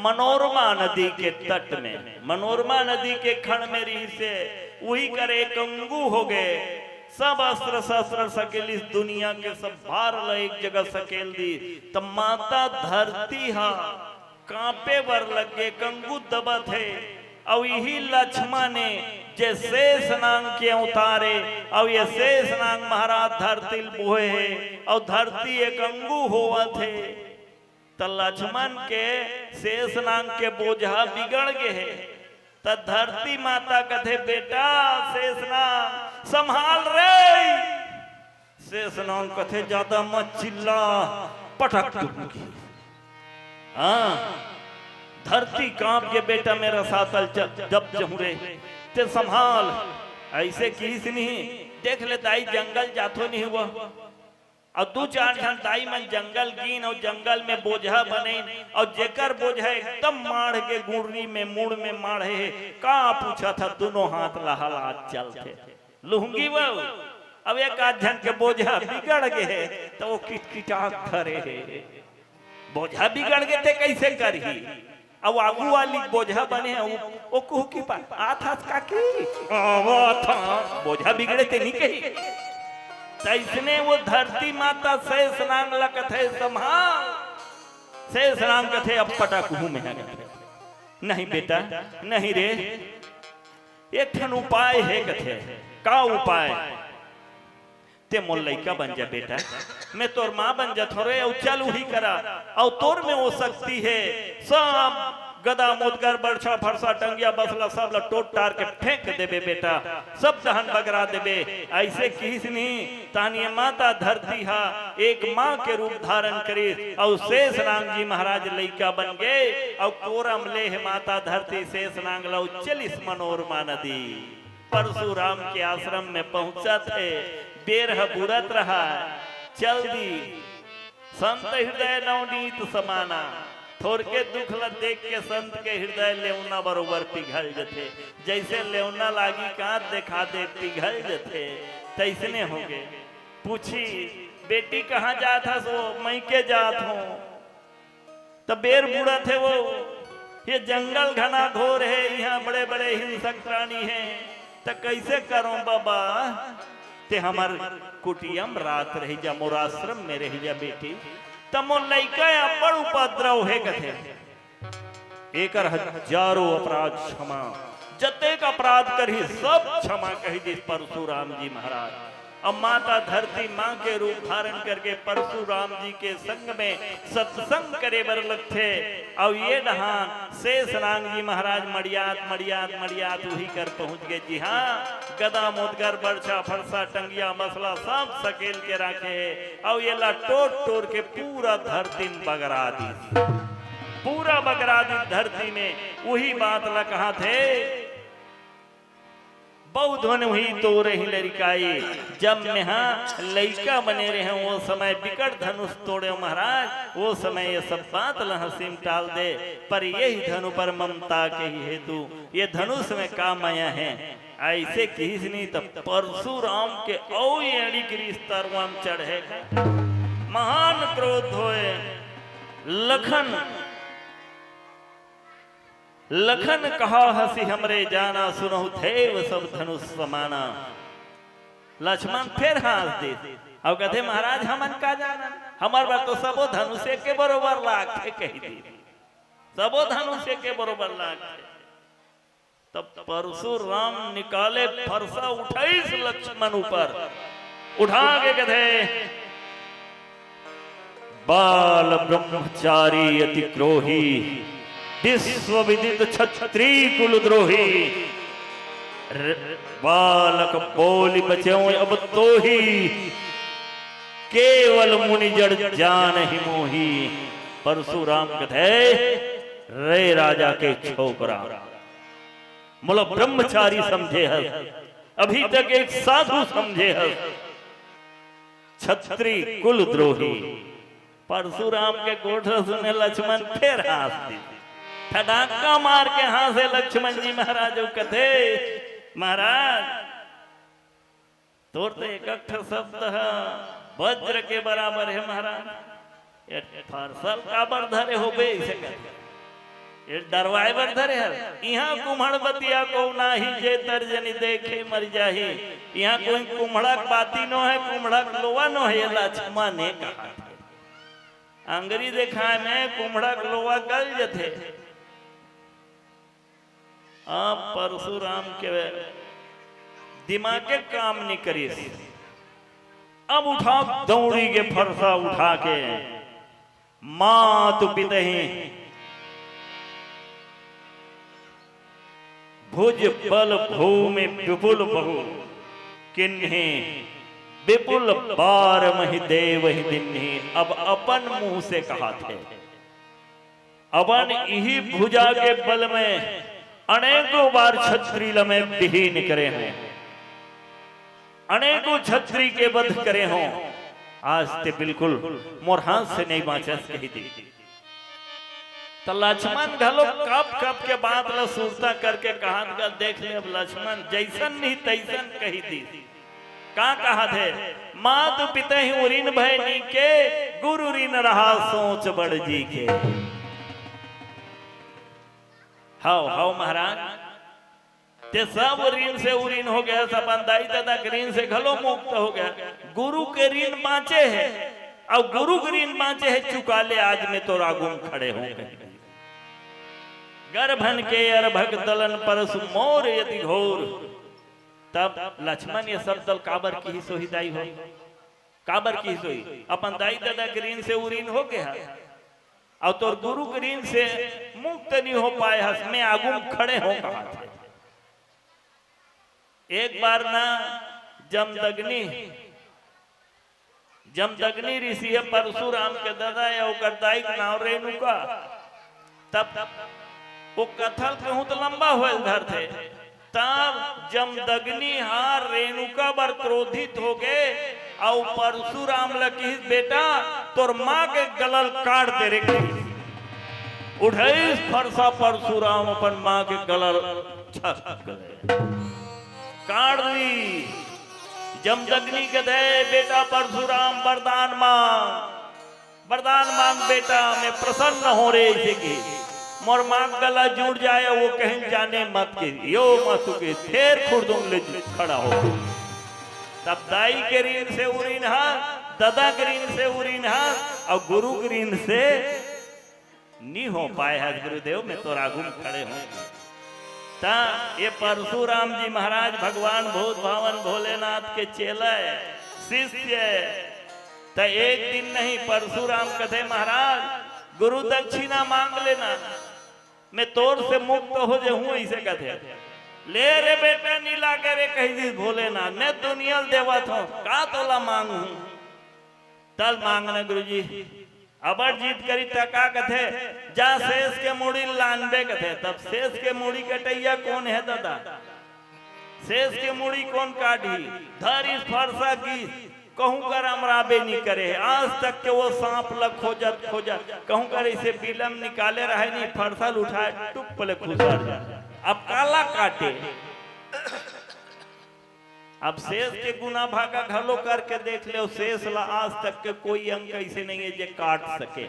मनोरमा नदी के तट में, मनोरमा नदी के खड़ में रिहिस हे। उही कर एक अंगू हो गे। सब अस्त्र शस्त्र सकेलिस, दुनिया के सब भार ल एक जगह सकेल दिस। त माता धरती हा कांपे बर लग गे, एक अंगू दबत हे। अउ इही लक्ष्मण ए, जे शेष नांग के अवतार ए, अउ ये शेष नांग महाराज धरती ल बोहे हे, अउ धरती एक अंगू होवत हे। त लक्ष्मण के शेष नांग के बोझा बिगड़ गे हे। त धरती माता कथे, "बेटा शेष नांग, संभाल रे।" शेष नांग कथे, "जादा मत चिल्ला, पटक दूंगी।" हाँ, धरती कांप गे, "बेटा, मैं रसातल चल, दब जहूं रे, ते संभाल।" अइसे किहिस नहीं, देख ले दाई, जंगल जाथो नहीं हुआ। अउ दू चार झन दाई मन जंगल गीन अउ जंगल में बोझा बनेन, अउ जेकर बोझा एकदम माढ़ के गुर्री में, मुड़ में माढ़े हे, का पूछत हा, दुनों हाथ लहलात चलथे। लुहूंगी वो, अब एक आध झन के बोझा बिगड़ गे हे, त वो किटकिटात धरे हे। बोझा बिगड़ गे ते कइसे करही? अउ आगू वाली बोझा बने हे, ओ, ओ कुहकी पा, "आथस काकी?" "आवत हंव।" बोझा बिगड़े ते नइ कही। तइसने वो धरती माता शेष नांग ला कथे, "संभाल।" शेष नांग कथे, "अब पटकहूं मेंहा," कथे। "नहीं बेटा, नहीं रे, एक ठन उपाय हे," कथे। "का उपाय?" "ते मोर लइका बन जा बेटा, मैं तोर माँ बन जाथों रे, अउ चल उही करा, अउ तोर में वो शक्ति हे, सब गदा मुदगर बरछा फरसा टंगिया बसला सब ला टोट टार के फेंक देबे बेटा, सब डहन बगरा देबे।" अइसे किहिस नहीं, तहन ये माता धरती हा एक माँ के रूप धारण करिस, अउ शेष नांग जी महाराज लइका बन गे, अउ कोरम ले हे माता धरती शेष नांग ला अउ चलिस मनोरमा नदी। परशुराम के आश्रम में पहुंचत हे, बेर ह बुड़त रहा, चल दी। संत हृदय नवनीत समाना, थोरके दुख ल देख के संत के हृदय लेवना बरोबर पिघल जथे। जइसे लेवना लागी कांच देखा दे, पिघल जथे, तइसने होगे। पूछी, "बेटी कहाँ जात हस?" "वो मइके जात हंव।" त बेर बुड़त हे वो, ये जंगल घना घोर हे, इहाँ बड़े-बड़े हिंसक प्राणी हे, त कइसे करंव बबा? ते हमर कुटिया म रात रहि जा, मोर आश्रम में रहि जा बेटी, त मोर लइका अब्बड़ उपद्रव हे कथे। एकर हजारों अपराध क्षमा, जतेक अपराध करही सब क्षमा कहि दिस परशुराम जी महाराज। अब माता धरती माँ के रूप धारण करके परशुराम जी के संग में सत्संग करे बर लगथे। अउ ये डहान शेष नांग जी महाराज मड़ियात, मड़ियात, मड़ियात उही कर पहुँच गे। जी हाँ, गदा मुदगर बरछा फरसा टंगिया बसला सब सकेल के राखे हे। अउ ये ला टोर टोर के पूरा धरती में बगरा दिस। पूरा बगरा दिस धरती में। उही बात ला कहाथे, "बहु धन हुई तोरहि लरिकाई।" जब मेंहा लइका बने रहेंव, वो समय बिकट धनुष तोड़ेंव महाराज, वो समय ये सब बात ल हंसी म टाल दे, पर यही धनु पर ममता के ही हेतु ये धनुष में का माया हे। अइसे किहिस नहीं त परशुराम के अउ एड़ी के रिश्ता रुआ म चढ़े। महान क्रोध होय। लखन लखन कहा हंसी हमरे जाना, सुनहु देव सब धनुष समाना। लक्ष्मण फेर हाँस दिस। अउ कथे, "महाराज, हमन का जानन? हमर बर तो सबो धनुष एके बरोबर लागथे," कहि दिस। "सबो धनुष एके बरोबर लागथे।" तब परशुराम निकाले फरसा, उठाइस लक्ष्मण ऊपर, उठा के कथे, "बाल ब्रह्मचारी अति क्रोही, विश्व विदित क्षत्री कुल द्रोही। र-, बालक बोलि बचेउ अब तोही, केवल मुनि जड़ जानहि मोही।" परशुराम कथे, "रे राजा के छोकरा, मोला ब्रह्मचारी समझे हस, अभी तक एक साधु समझे हस, क्षत्री कुल द्रोही।" परशुराम के गोठ सुने लक्ष्मण फेर हाँस दिस। ठडाका मार के हाँसे लक्ष्मण जी महाराज अउ कथे, "महाराज, तोर तो एक ठो शब्द ह वज्र के बराबर हे महाराज। ये फरसा ल काबर धरे होबे?" अइसे कथे, "ये डरवाए बर धरे हस? इहाँ कुम्हड़ बतिया को नाही, जे तर्जनी देखे मर जाही। इहाँ कोई कुम्हड़ा के बाती नो हे, कुम्हड़ा के लोवा नो हे, ये लक्ष्मण हे," कहा। अंगरी देखाए में कुम्हड़ा के लोवा गल जथे। अब परशुराम के दिमागे काम नइ करिस। अब उठा दौड़ी के फरसा उठा के, "मातु पितहि भुज बल भूमि विपुल बहु, किन्हीं विपुल बार महि देवहि दिन्हीं।" अब अपन मुंह से कहाथे, अपन इही भुजा के बल में अनेकों बार छत्री ल मैं विहीन करे हूं, अनेकों छत्री के वध करे हूं, आज ते बिल्कुल मोर हाथ से नहीं बांचस कही दी। त लक्ष्मण घलो कप कप के बात ल सुरता करके कहत गा, देख ले अब लक्ष्मण जैसन नहीं तैसन कही दी। का कहत हे? "मातु पितहि उरिन भय नीके, गुरु ऋण रहा सोच बड़ जी के। हव, हव महाराज, ते सब ऋण से उऋण हो गया, अपन दाई ददा के ऋण से घलो मुक्त हो गया। गुरु के ऋण बाँचे हे, अउ गुरु के ऋण बाँचे हे, चुका ले, आज मैं तोर आगू म खड़े हों। गर्भन के अरभक दलन परसु मोर यति घोर। तब लक्ष्मण ये सब दल काबर किहिस होही दाई हो? काबर किहिस होही? अपन दाई ददा के ऋण से उऋण हो गे हस, अउ तोर गुरु के ऋण से मुक्त नइ हो पाए हस, मैं आगू म खड़े हों कहत हे। एक बार ना जमदग्नि, जमदग्नि ऋषि हे परशुराम के ददा, अउ ओकर दाई के नाव रेणुका। तब वो कथा ल कहूँ त लंबा होए ल धरथे। तब जमदग्नि हा रेणुका बर क्रोधित होगे, अउ परशुराम ल किहिस, "बेटा, तोर माँ के गला ल काट दे रे," किहिस। उठइस फरसा परशुराम, अपन माँ के गला ल छक दे। काट दिस। जमदग्नि कथे, "बेटा परशुराम, वरदान मांग, वरदान मांग बेटा, मैं प्रसन्न हों रे," अइसे कहिस। "मोर माँ के गला जुड़ जाए, वो कहीं जाने मत," कहिस। "यो मातु," कहिस, "फेर खुरदुम ले खड़ा हो।" तब दाई के ऋण से उऋण हस, ददा के ऋण से उऋण हस, अउ गुरु के ऋण से नइ हो पाए हस गुरुदेव, मैं तोर आगू म खड़े हों। त ये परशुराम जी महाराज भगवान भूत भावन भोलेनाथ के चेला हे, शिष्य हे। त एक दिन नहीं परशुराम कथे, "महाराज, गुरु दक्षिणा मांग लेना, मैं तोर से मुक्त हो जहूँ," अइसे कथे। "ले रे बेटा, नइ लागे रे," कहि दिस भोलेनाथ, "मैं दुनिया ल देवत हों, का तोला मांगहूँ?" तल मांगना गुरुजी। अबर जिद करिस त का कथे, "जा शेष के मुड़ी लानबे," कथे। तब शेष के मुड़ी कटइया कोन हे ददा? शेष के मुड़ी कोन काटही? धरिस फरसा गिस, कहूँ कर अमराबे नइ करे हे। आज तक के वो सांप ल खोजत खोजत, कहूँ कर अइसे बिलम निकाले रहे नइ, फरसा ल उठाए टुप ले खुसर जाय। अब काला काटे? अब शेष के गुना भागा घलो करके देख लेव, शेष ला आज तक के कोई अंक अइसे नइ हे जे काट सके।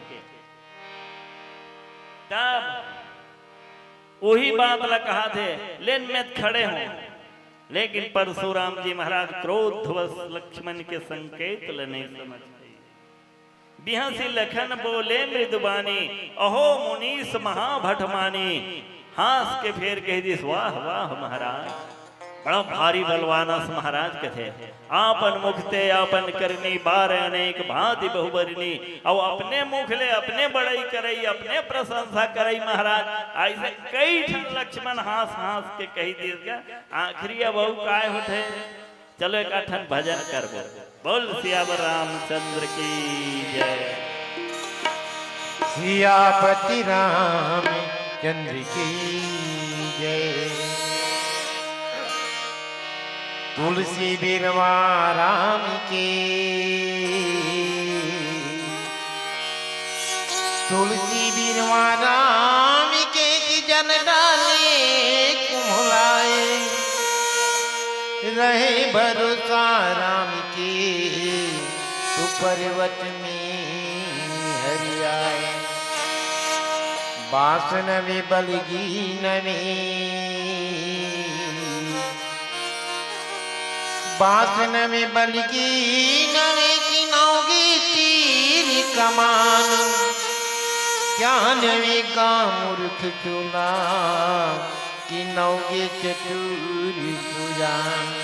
तब उही बात ला कहत हे, "लेन मैं त खड़े हों।" लेकिन परशुराम जी महाराज क्रोधवश लक्ष्मण के संकेत ल नइ समझ पाए। बिहसी लखन बोले मृदुबानी, "अहो मुनीश महाभट मानी।" हाँस के फेर कहि दिस, "वाह, वाह महाराज, बड़ा भारी बलवान अस महाराज," कथे। "आपन मुख ते आपन करनी, बारह अनेक भांति बहुबरनी।" अउ अपने मुख ले अपने बड़ई करई, अपने प्रशंसा करई महाराज। अइसे कई ठन लक्ष्मण हाँस हाँस के कहि दिस गा। आखिरी अब अउ काय होथे? चलो एक ठन भजन करबो। बोल सियावर रामचंद्र की जय। सियापति रामचंद्र की जय। तुलसी बिरवा राम की, तुलसी बिरवा राम के, कि जन डाले कुम्हलाए। रहे भरोसा राम के, तो पर्वत में हरियाए। बास नवे बलगी नवे, बास नवे बलगी नवे, कि नवगे तीर कमान। क्या नवे का मूर्ख चोला, कि नवगे चतुर सुजान।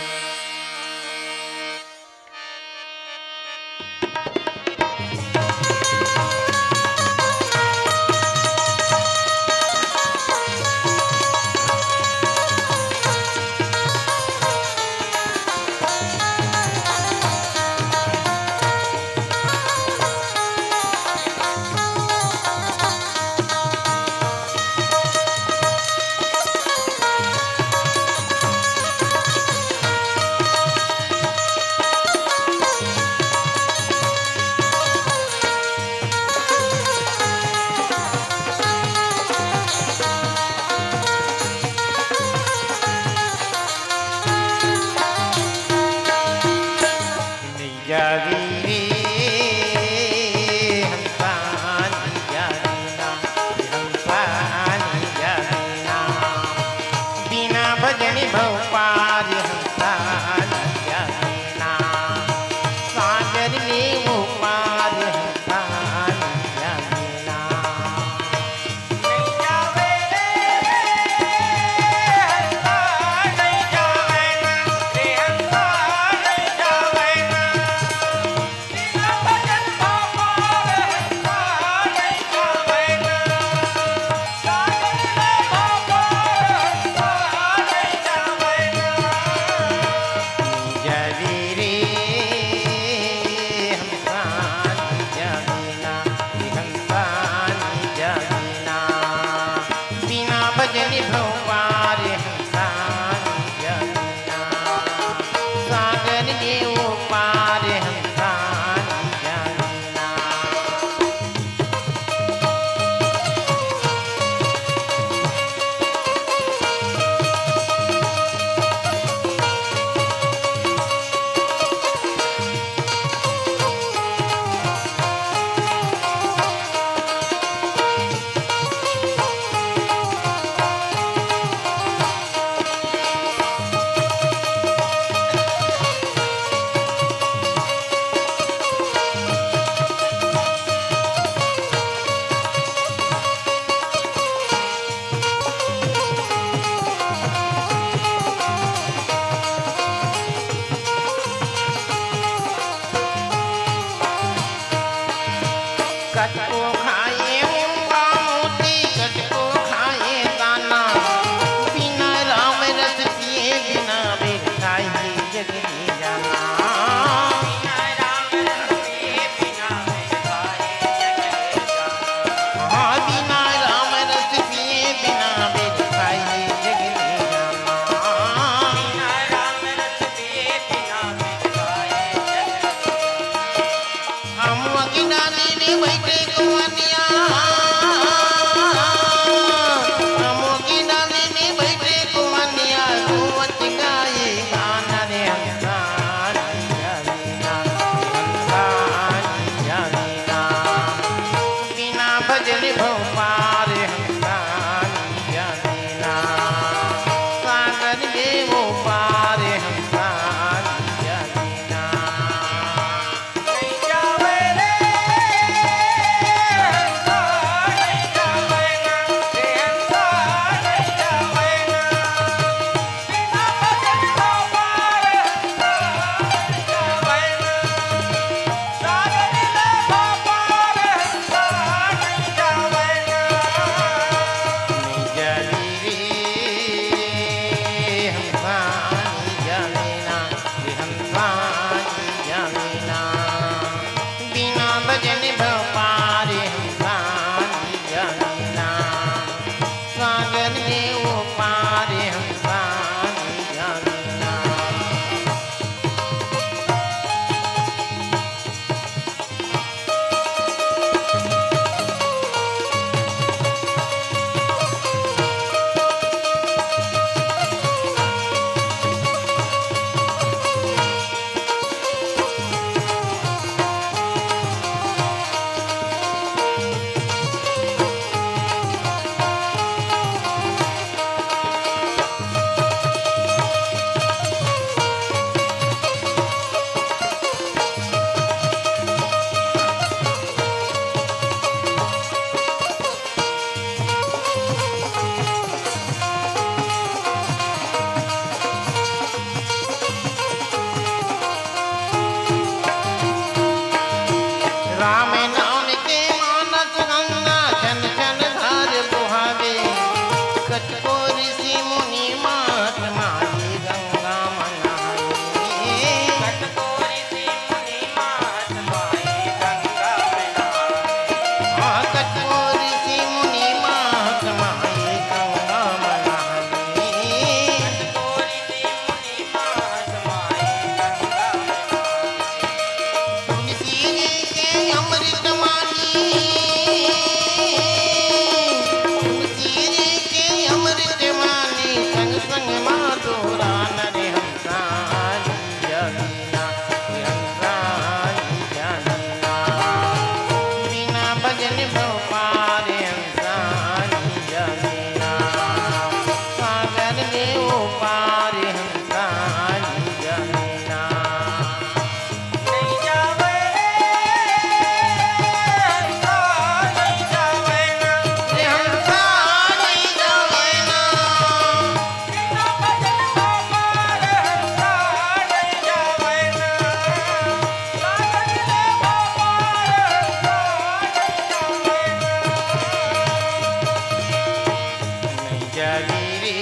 जानी रे,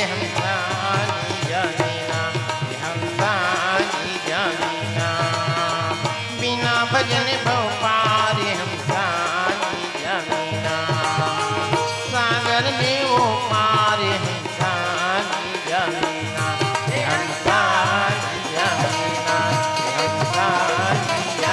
हंसानी जानी ना, हंसानी जानी ना। बिना भजन भव पार, हंसानी जानी ना। सागर में वो पार, हंसानी जानी ना, हंसानी जानी ना, हंसानी जानी ना।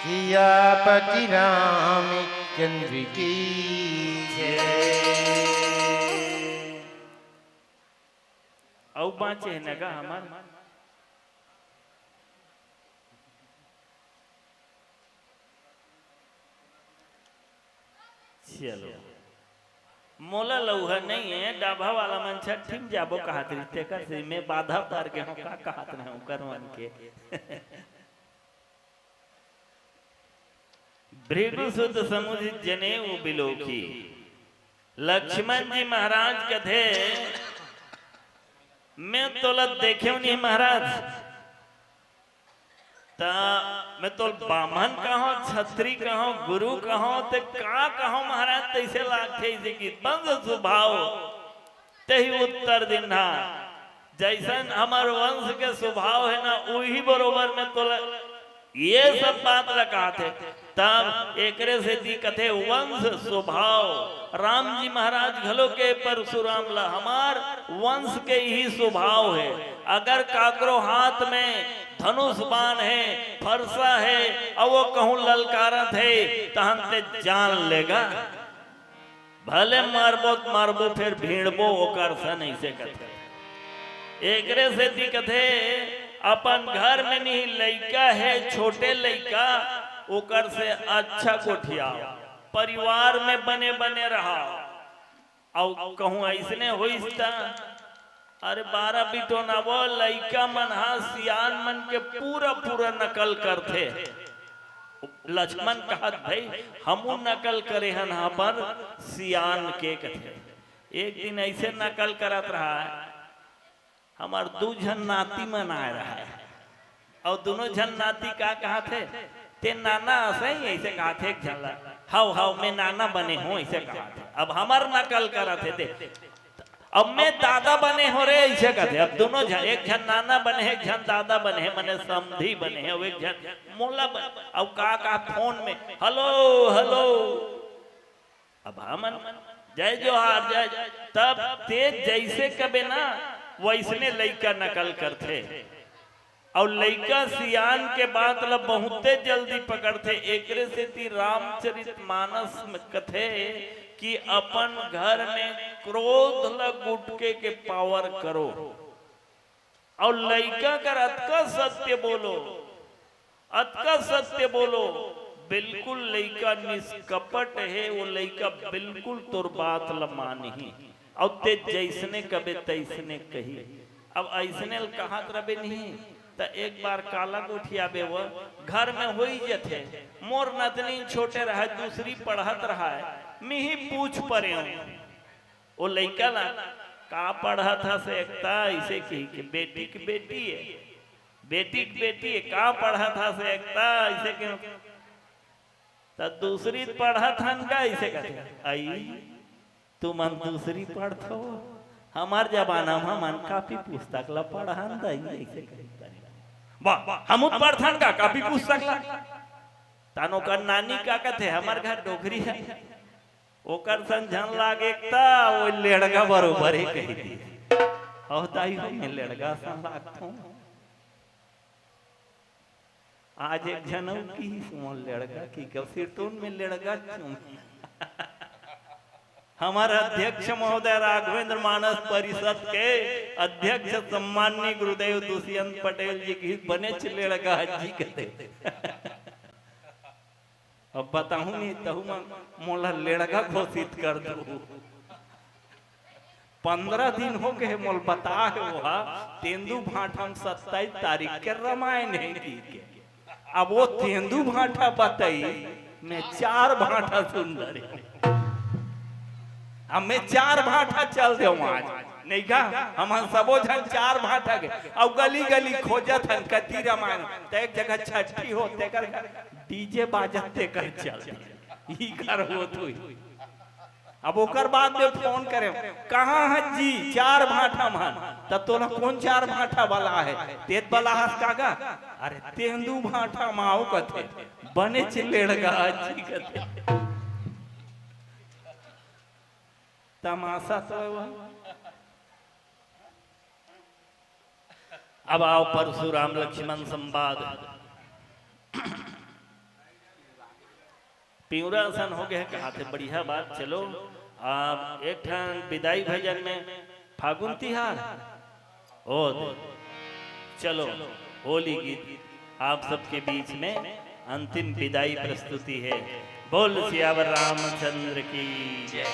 सियापति रामचंद्र की जय। अउ बाँचे हे न गा हमर। चलो, मोला लउहा नइ हे, डाभा वाला मन छट्ठी म जाबो कहत रहिस, तेकर से मैं बाधा पर गे हंव, का कहत रहेंव ओकर मन के। भृगु सुत समुझ जनेऊ बिलोकी। लक्ष्मण जी महाराज कथे, मैं तोला देखेंव नहीं महाराज, त मैं तोल बाम्हन कहंव, छत्री कहंव, गुरु कहंव, ते का कहंव महाराज, तइसे लागथे, अइसे कि वंश स्वभाव। तेही उत्तर दिन हा, जइसन हमर वंश के स्वभाव हे ना, उही बरोबर में तोला ये सब बात ला कहत हे। तब एकरे सेती कथे वंश स्वभाव। राम जी महाराज घलो के परशुराम ला, हमर वंश के ही स्वभाव हे। अगर काकरो हाथ में धनुष बाण हे, फरसा हे, अउ वो कहूँ ललकारत हे, तहन ते जान लेगा। भले मारबो त मारबो, फेर भीड़बो ओकर सन, अइसे कथे। एकरे सेती कथे, अपन घर में नहीं लइका हे, छोटे लइका, ओकर से अच्छा गोठियाव, परिवार में बने बने रहा। अउ कहूँ अइसने होइस त अरे बारह बिटोन, अब वो लइका मन हा सियान मन के पूरा पूरा नकल करथे। लक्ष्मण कहत, "भई, हमू नकल करे हन अपन सियान के," कथे। एक दिन अइसे नकल करत रहा, हमर दू झन नाती मन आए रहा। अउ दुनों झन नाती का कहत हे, "ते नाना अस हस," अइसे कहत हे एक झन ला। "हव, हव, मैं नाना बने हंव," अइसे कहत हे। अब हमर नकल करत हे ते। "अब मैं दादा बने हंव रे," अइसे कहत हे। अब दुनों झन, एक झन नाना बने हे, एक झन दादा बने हे, मने समधी बने हे, अउ एक झन मोला बने। अब का कहत फोन में, "हेलो, हेलो।" अब हमन जय जोहार, जय, तब ते जइसे कबे ना, वइसने लइका नकल करथे। अउ लइका सियान के बात ल बहुते जल्दी पकड़थे। एकरे सेती रामचरित मानस में कथे कि अपन घर में क्रोध ल गुटके के पावर करो। अउ लइका कर अतका सत्य बोलो, अतका सत्य बोलो, बिल्कुल लइका निष्कपट हे, वो लइका बिल्कुल तोर बात ल मानही, अउ ते जइसने कबे तइसने कही। अब अइसने ल कहत रबे नहीं, त एक बार काला गोठियाबे, वो घर में होई जथे। मोर नतनी छोटे रहय, दूसरी पढ़त रहय, मिही पूछ परेंव। ओ लइका ला, "का पढ़त हस एकता?" अइसे कहि के, "बेटी के बेटी ए, बेटी के बेटी ए, का पढ़त हस एकता?" अइसे कहि, "त दूसरी पढ़त हन का?" अइसे कथे, "अई, तुमन दूसरी पढ़थो, हमर जमाना म हमन कापी पुस्तक ला पढ़न दई," अइसे कहि। "वाह, हमू पढ़थन का कापी पुस्तक ला?" तहन ओकर नानी का कथे, "हमर घर डोकरी हे।" ओकर सन झन लागे त ओ लेड़गा बरोबर ही कहि दिस। "हव दाई हो, मैं लेड़गा सन लागथों।" आज एक झन अउ किहिस, "मोर लेड़गा," कहि के सिरतोन में लेड़गा चुम। हमर अध्यक्ष महोदय राघवेंद्र मानस परिषद के अध्यक्ष सम्माननीय गुरुदेव दुष्यंत पटेल जी किहिस, "बनेच लेड़गा हस जी," कथे। अब बताहूं नहीं, तहू म मोला लेड़गा घोषित कर दू। पंद्रह दिन हो गए, मोल बता हे ओहा, तेंदू भांठा म सत्ताईस तारीख के रामायण हे कहि के। अब वो तेंदू भांठा बताइस, मैं चार भांठा सुन डरेंव। हमें चार भांठा चल देव आज, नहीं का? हमन सबो झन चार भांठा के, अउ गली गली खोजत हन कति रमायन, त एक जगह छट्ठी हो, तेकर घर डीजे बाजत, तेकर चल दे। ई कर होत हुई। अब ओकर बाद में फोन करे, "कहाँ हस जी चार भांठा मन?" त तोला कोन चार भांठा वाला हे? तेत वाला हस का गा? अरे तेंदू भांठा माओ कथे, बने चिल्लेड़गा जी कथे। तमाशा तो हे वह। अब आओ परशुराम लक्ष्मण संवाद। पिंवरा असन हो गए, कहा थे बढ़िया बात। चलो, अब एक ठन बिदाई भजन में फागुन तिहार, ओ दे। चलो, होली गीत आप सबके बीच में अंतिम विदाई प्रस्तुति है। बोल सियावर रामचंद्र की जय।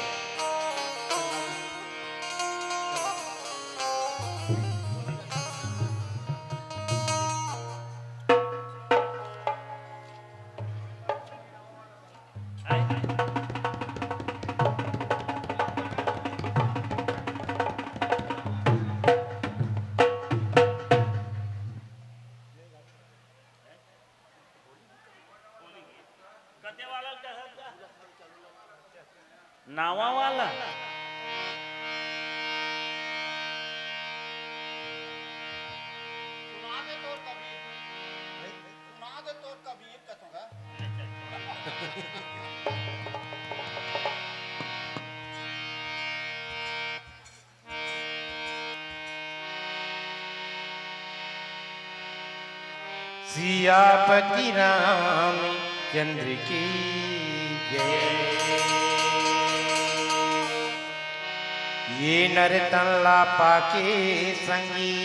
नावा वाला। सुना दे तोर कबीर। सुना दे तोर कबीर कसम का। सियापति रामचंद्र की जय। ये नर तन ला पाके संगी,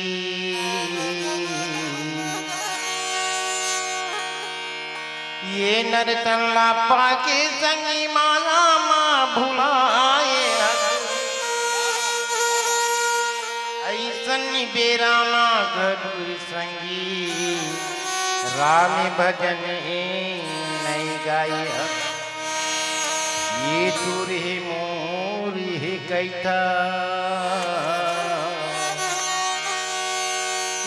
ये नर तन ला पाके संगी, माया मा भुलाए हस। अइसन बेरा मा गरुर संगी, राम भजन नइ गाए हस। ये तोर हे मोर हे कहिथस,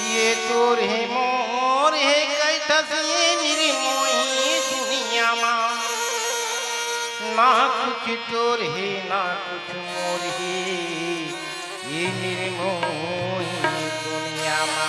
ये तोर हे मोर हे कहिथस, ये निर्मोही दुनिया मा ना कुछ तोर हे, ना कुछ मोर हे, ये निर्मोही दुनिया मा।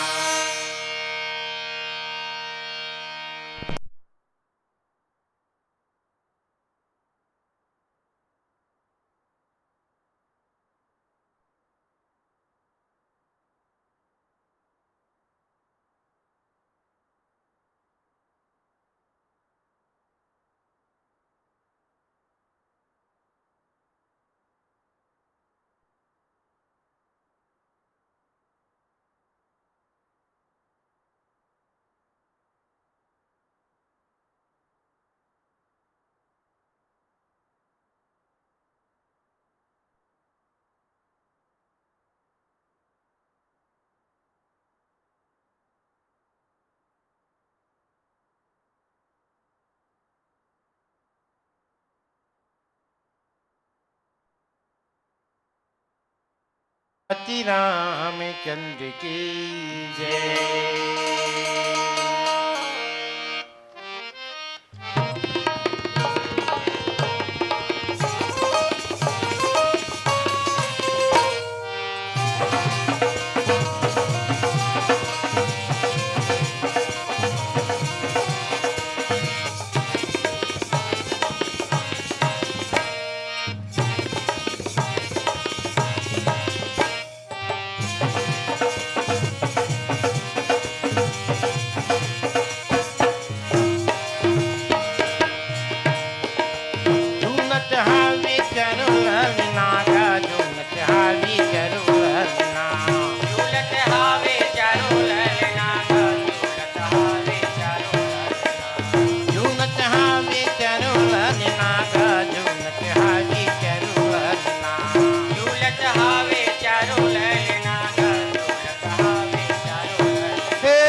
पति रामचंद्र की जय। झूलत हावे चारों लल नागा, झूलत हावे चारों लल ना। झूलत हावे चारों लल नागा, झूलत हावे चारों लल ना। झूलत हावे चारों लल नागा, झूलत हावे चारों लल ना। झूलत हावे चारों लल नागा, झूलत हावे चारों लल। हे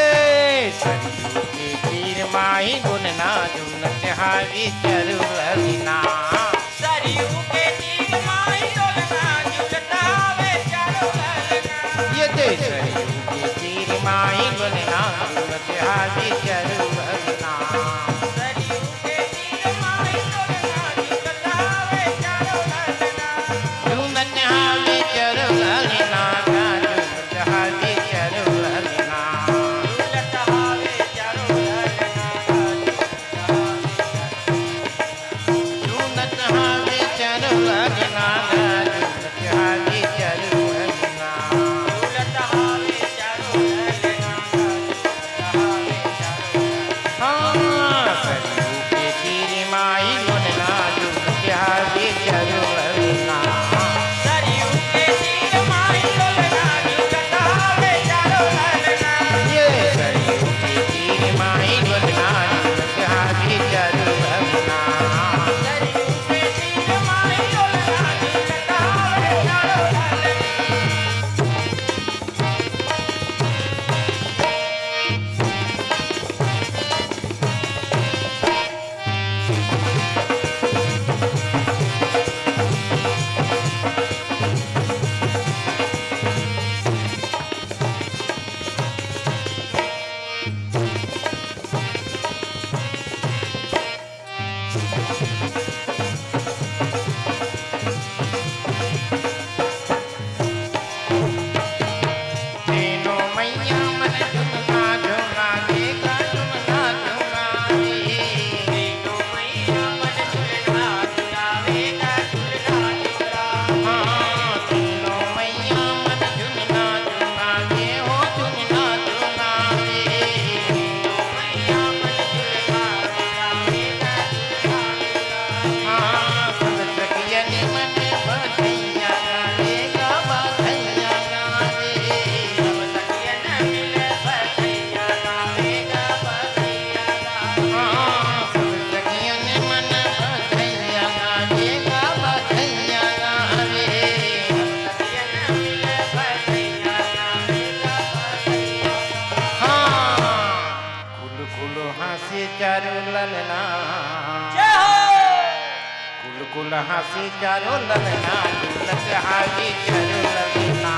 सरयू के तीर माही डोलना, झूलत हावे चारों लल ना। सरयू के तीर माही डोलना, हासी चारो ललना, झूलत हावी चारो ललना।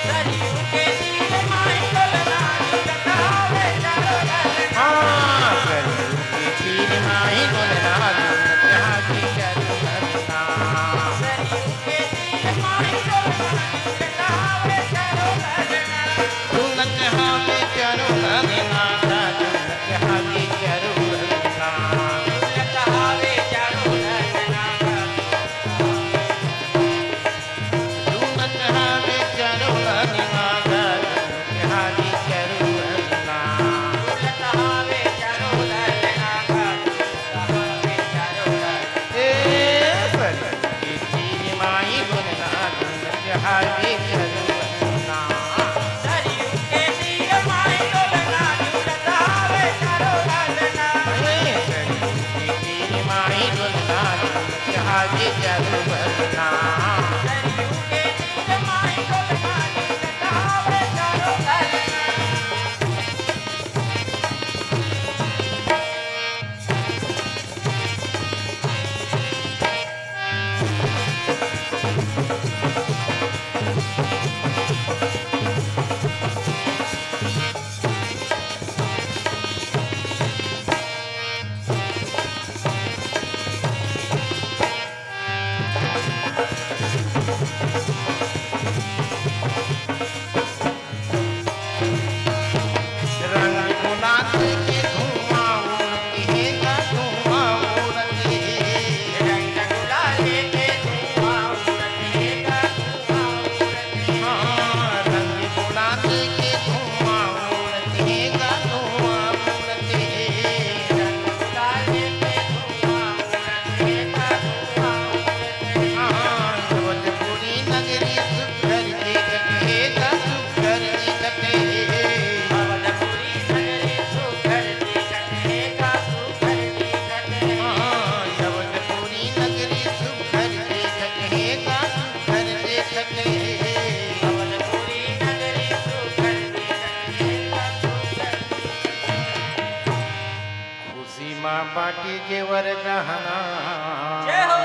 सरयू के तीर माई डोलना, झूलत हावे चारो ललना। हाँ, सरयू के तीर माई डोलना, झूलत हावी चारो ललना। सरयू के तीर माई डोलना, झूलत हावे चारो ललना। झूलत हावे चारो ललना, झूलत हावे चारो ललना। झूलत हावे चारो ललना। झूलत हावे चारो ललना, झूलत हावे चारो ललना। झूलत हावे चारो ललना, झूलत हावे चारो ललना। ए सरयू के तीर माई डोलना, झूलत हावे चारो ललना। सरयू के तीर माई डोलना, झूलत हावे चारो ललना। ए सरयू के तीर माई डोलना, झूलत हावे चारो ललना। सरयू के तीर माई डोलना, झूलत हावे चारो ललना। रंग गुलाल के धुआं उड़त हे गा, धुआं उड़त हे। रंग गुलाल के धुआं उड़त हे गा, धुआं उड़त हे। हाँ, रंग गुलाल के धुआं उड़त हे गा, धुआं उड़त हे। रंग गुलाल के धुआं उड़त हे गा, धुआं उड़त हे। हाँ, जवनपुरी नगरी सुघर दिखत हे गा, सुघर दिखत हे। अवधपुरी नगरी सुघर दिखत हे गा, सुघर दिखत हे। हाँ, अवधपुरी नगरी सुघर दिखत हे गा, सुघर दिखत हे। अवधपुरी नगरी सुघर दिखत हे गा, सुघर दिखत हे। खुशी मा बाटे जेवर गहना। जय हो।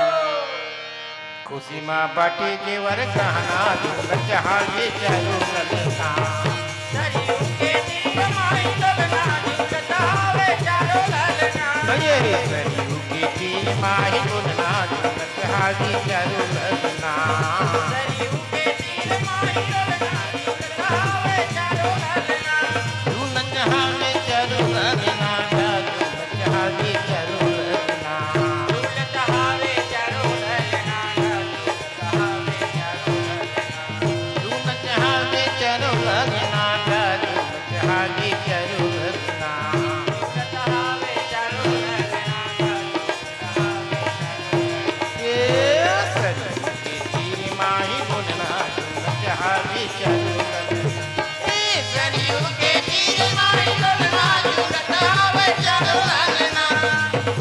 खुशी मा बाटे जेवर गहना, झूलत हावे चारो ललना। सरयू के तीर माई डोलना, झूलत हावे चारो ललना। अरे सरयू के तीर माई डोलना, झूलत हावे चारो ललना। सरयू के तीर माई डोलना, झूलत हावे चारो ललना। झूलत हावे चारो ललना, झूलत हावे चारो ललना। झूलत हावे चारो ललना, झूलत हावे चारो ललना। झूलत हावे चारो ललना, झूलत हावे चारो ललना। झूलत हावे चारो ललना, झूलत हावे चारो ललना। ए सरयू के तीर माई डोलना, झूलत हावे चारो ललना। ए सरयू के तीर माई डोलना, झूलत हावे चारो ललना।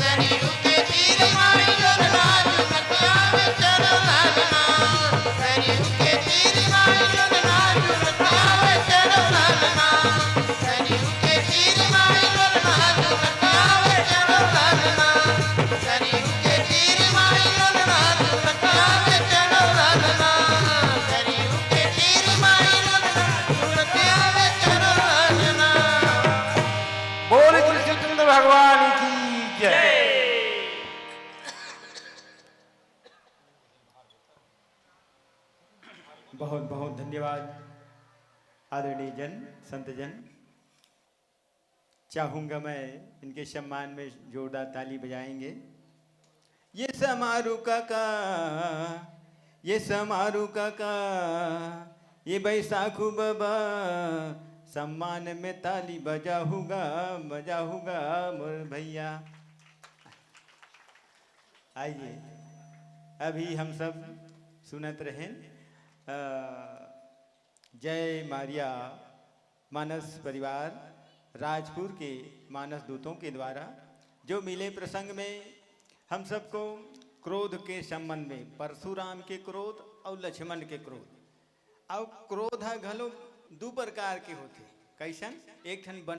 सरयू के तीर माई डोलना, झूलत हावे चारो ललना। सरयू के तीर माई डोलना, झूलत हावे चारो ललना। सरयू के तीर माई डोलना, झूलत हावे चारो ललना। सरयू के तीर माई डोलना, झूलत हावे चारो ललना। सरयू के तीर माई डोलना, झूलत हावे चारो ललना। बोल कृष्णचंद्र भगवान की जय। बहुत बहुत धन्यवाद आदरणीय जन, संत जन। चाहूंगा मैं इनके सम्मान में जोरदार ताली बजाएंगे। ये समारू काका, ये समारू काका, ये बैसाखू बाबा, सम्मान में ताली बजाहूगा, बजाहूगा मोर भैया। आइए, अभी हम सब सुनत रहेन, अ, जय मारिया मानस परिवार राजपुर के मानस दूतों के द्वारा जो मिले प्रसंग में हम सबको क्रोध के संबंध में, परशुराम के क्रोध और लक्ष्मण के क्रोध, अउ क्रोध ह घलो दू प्रकार के होथे। कइसन? एक ठन बन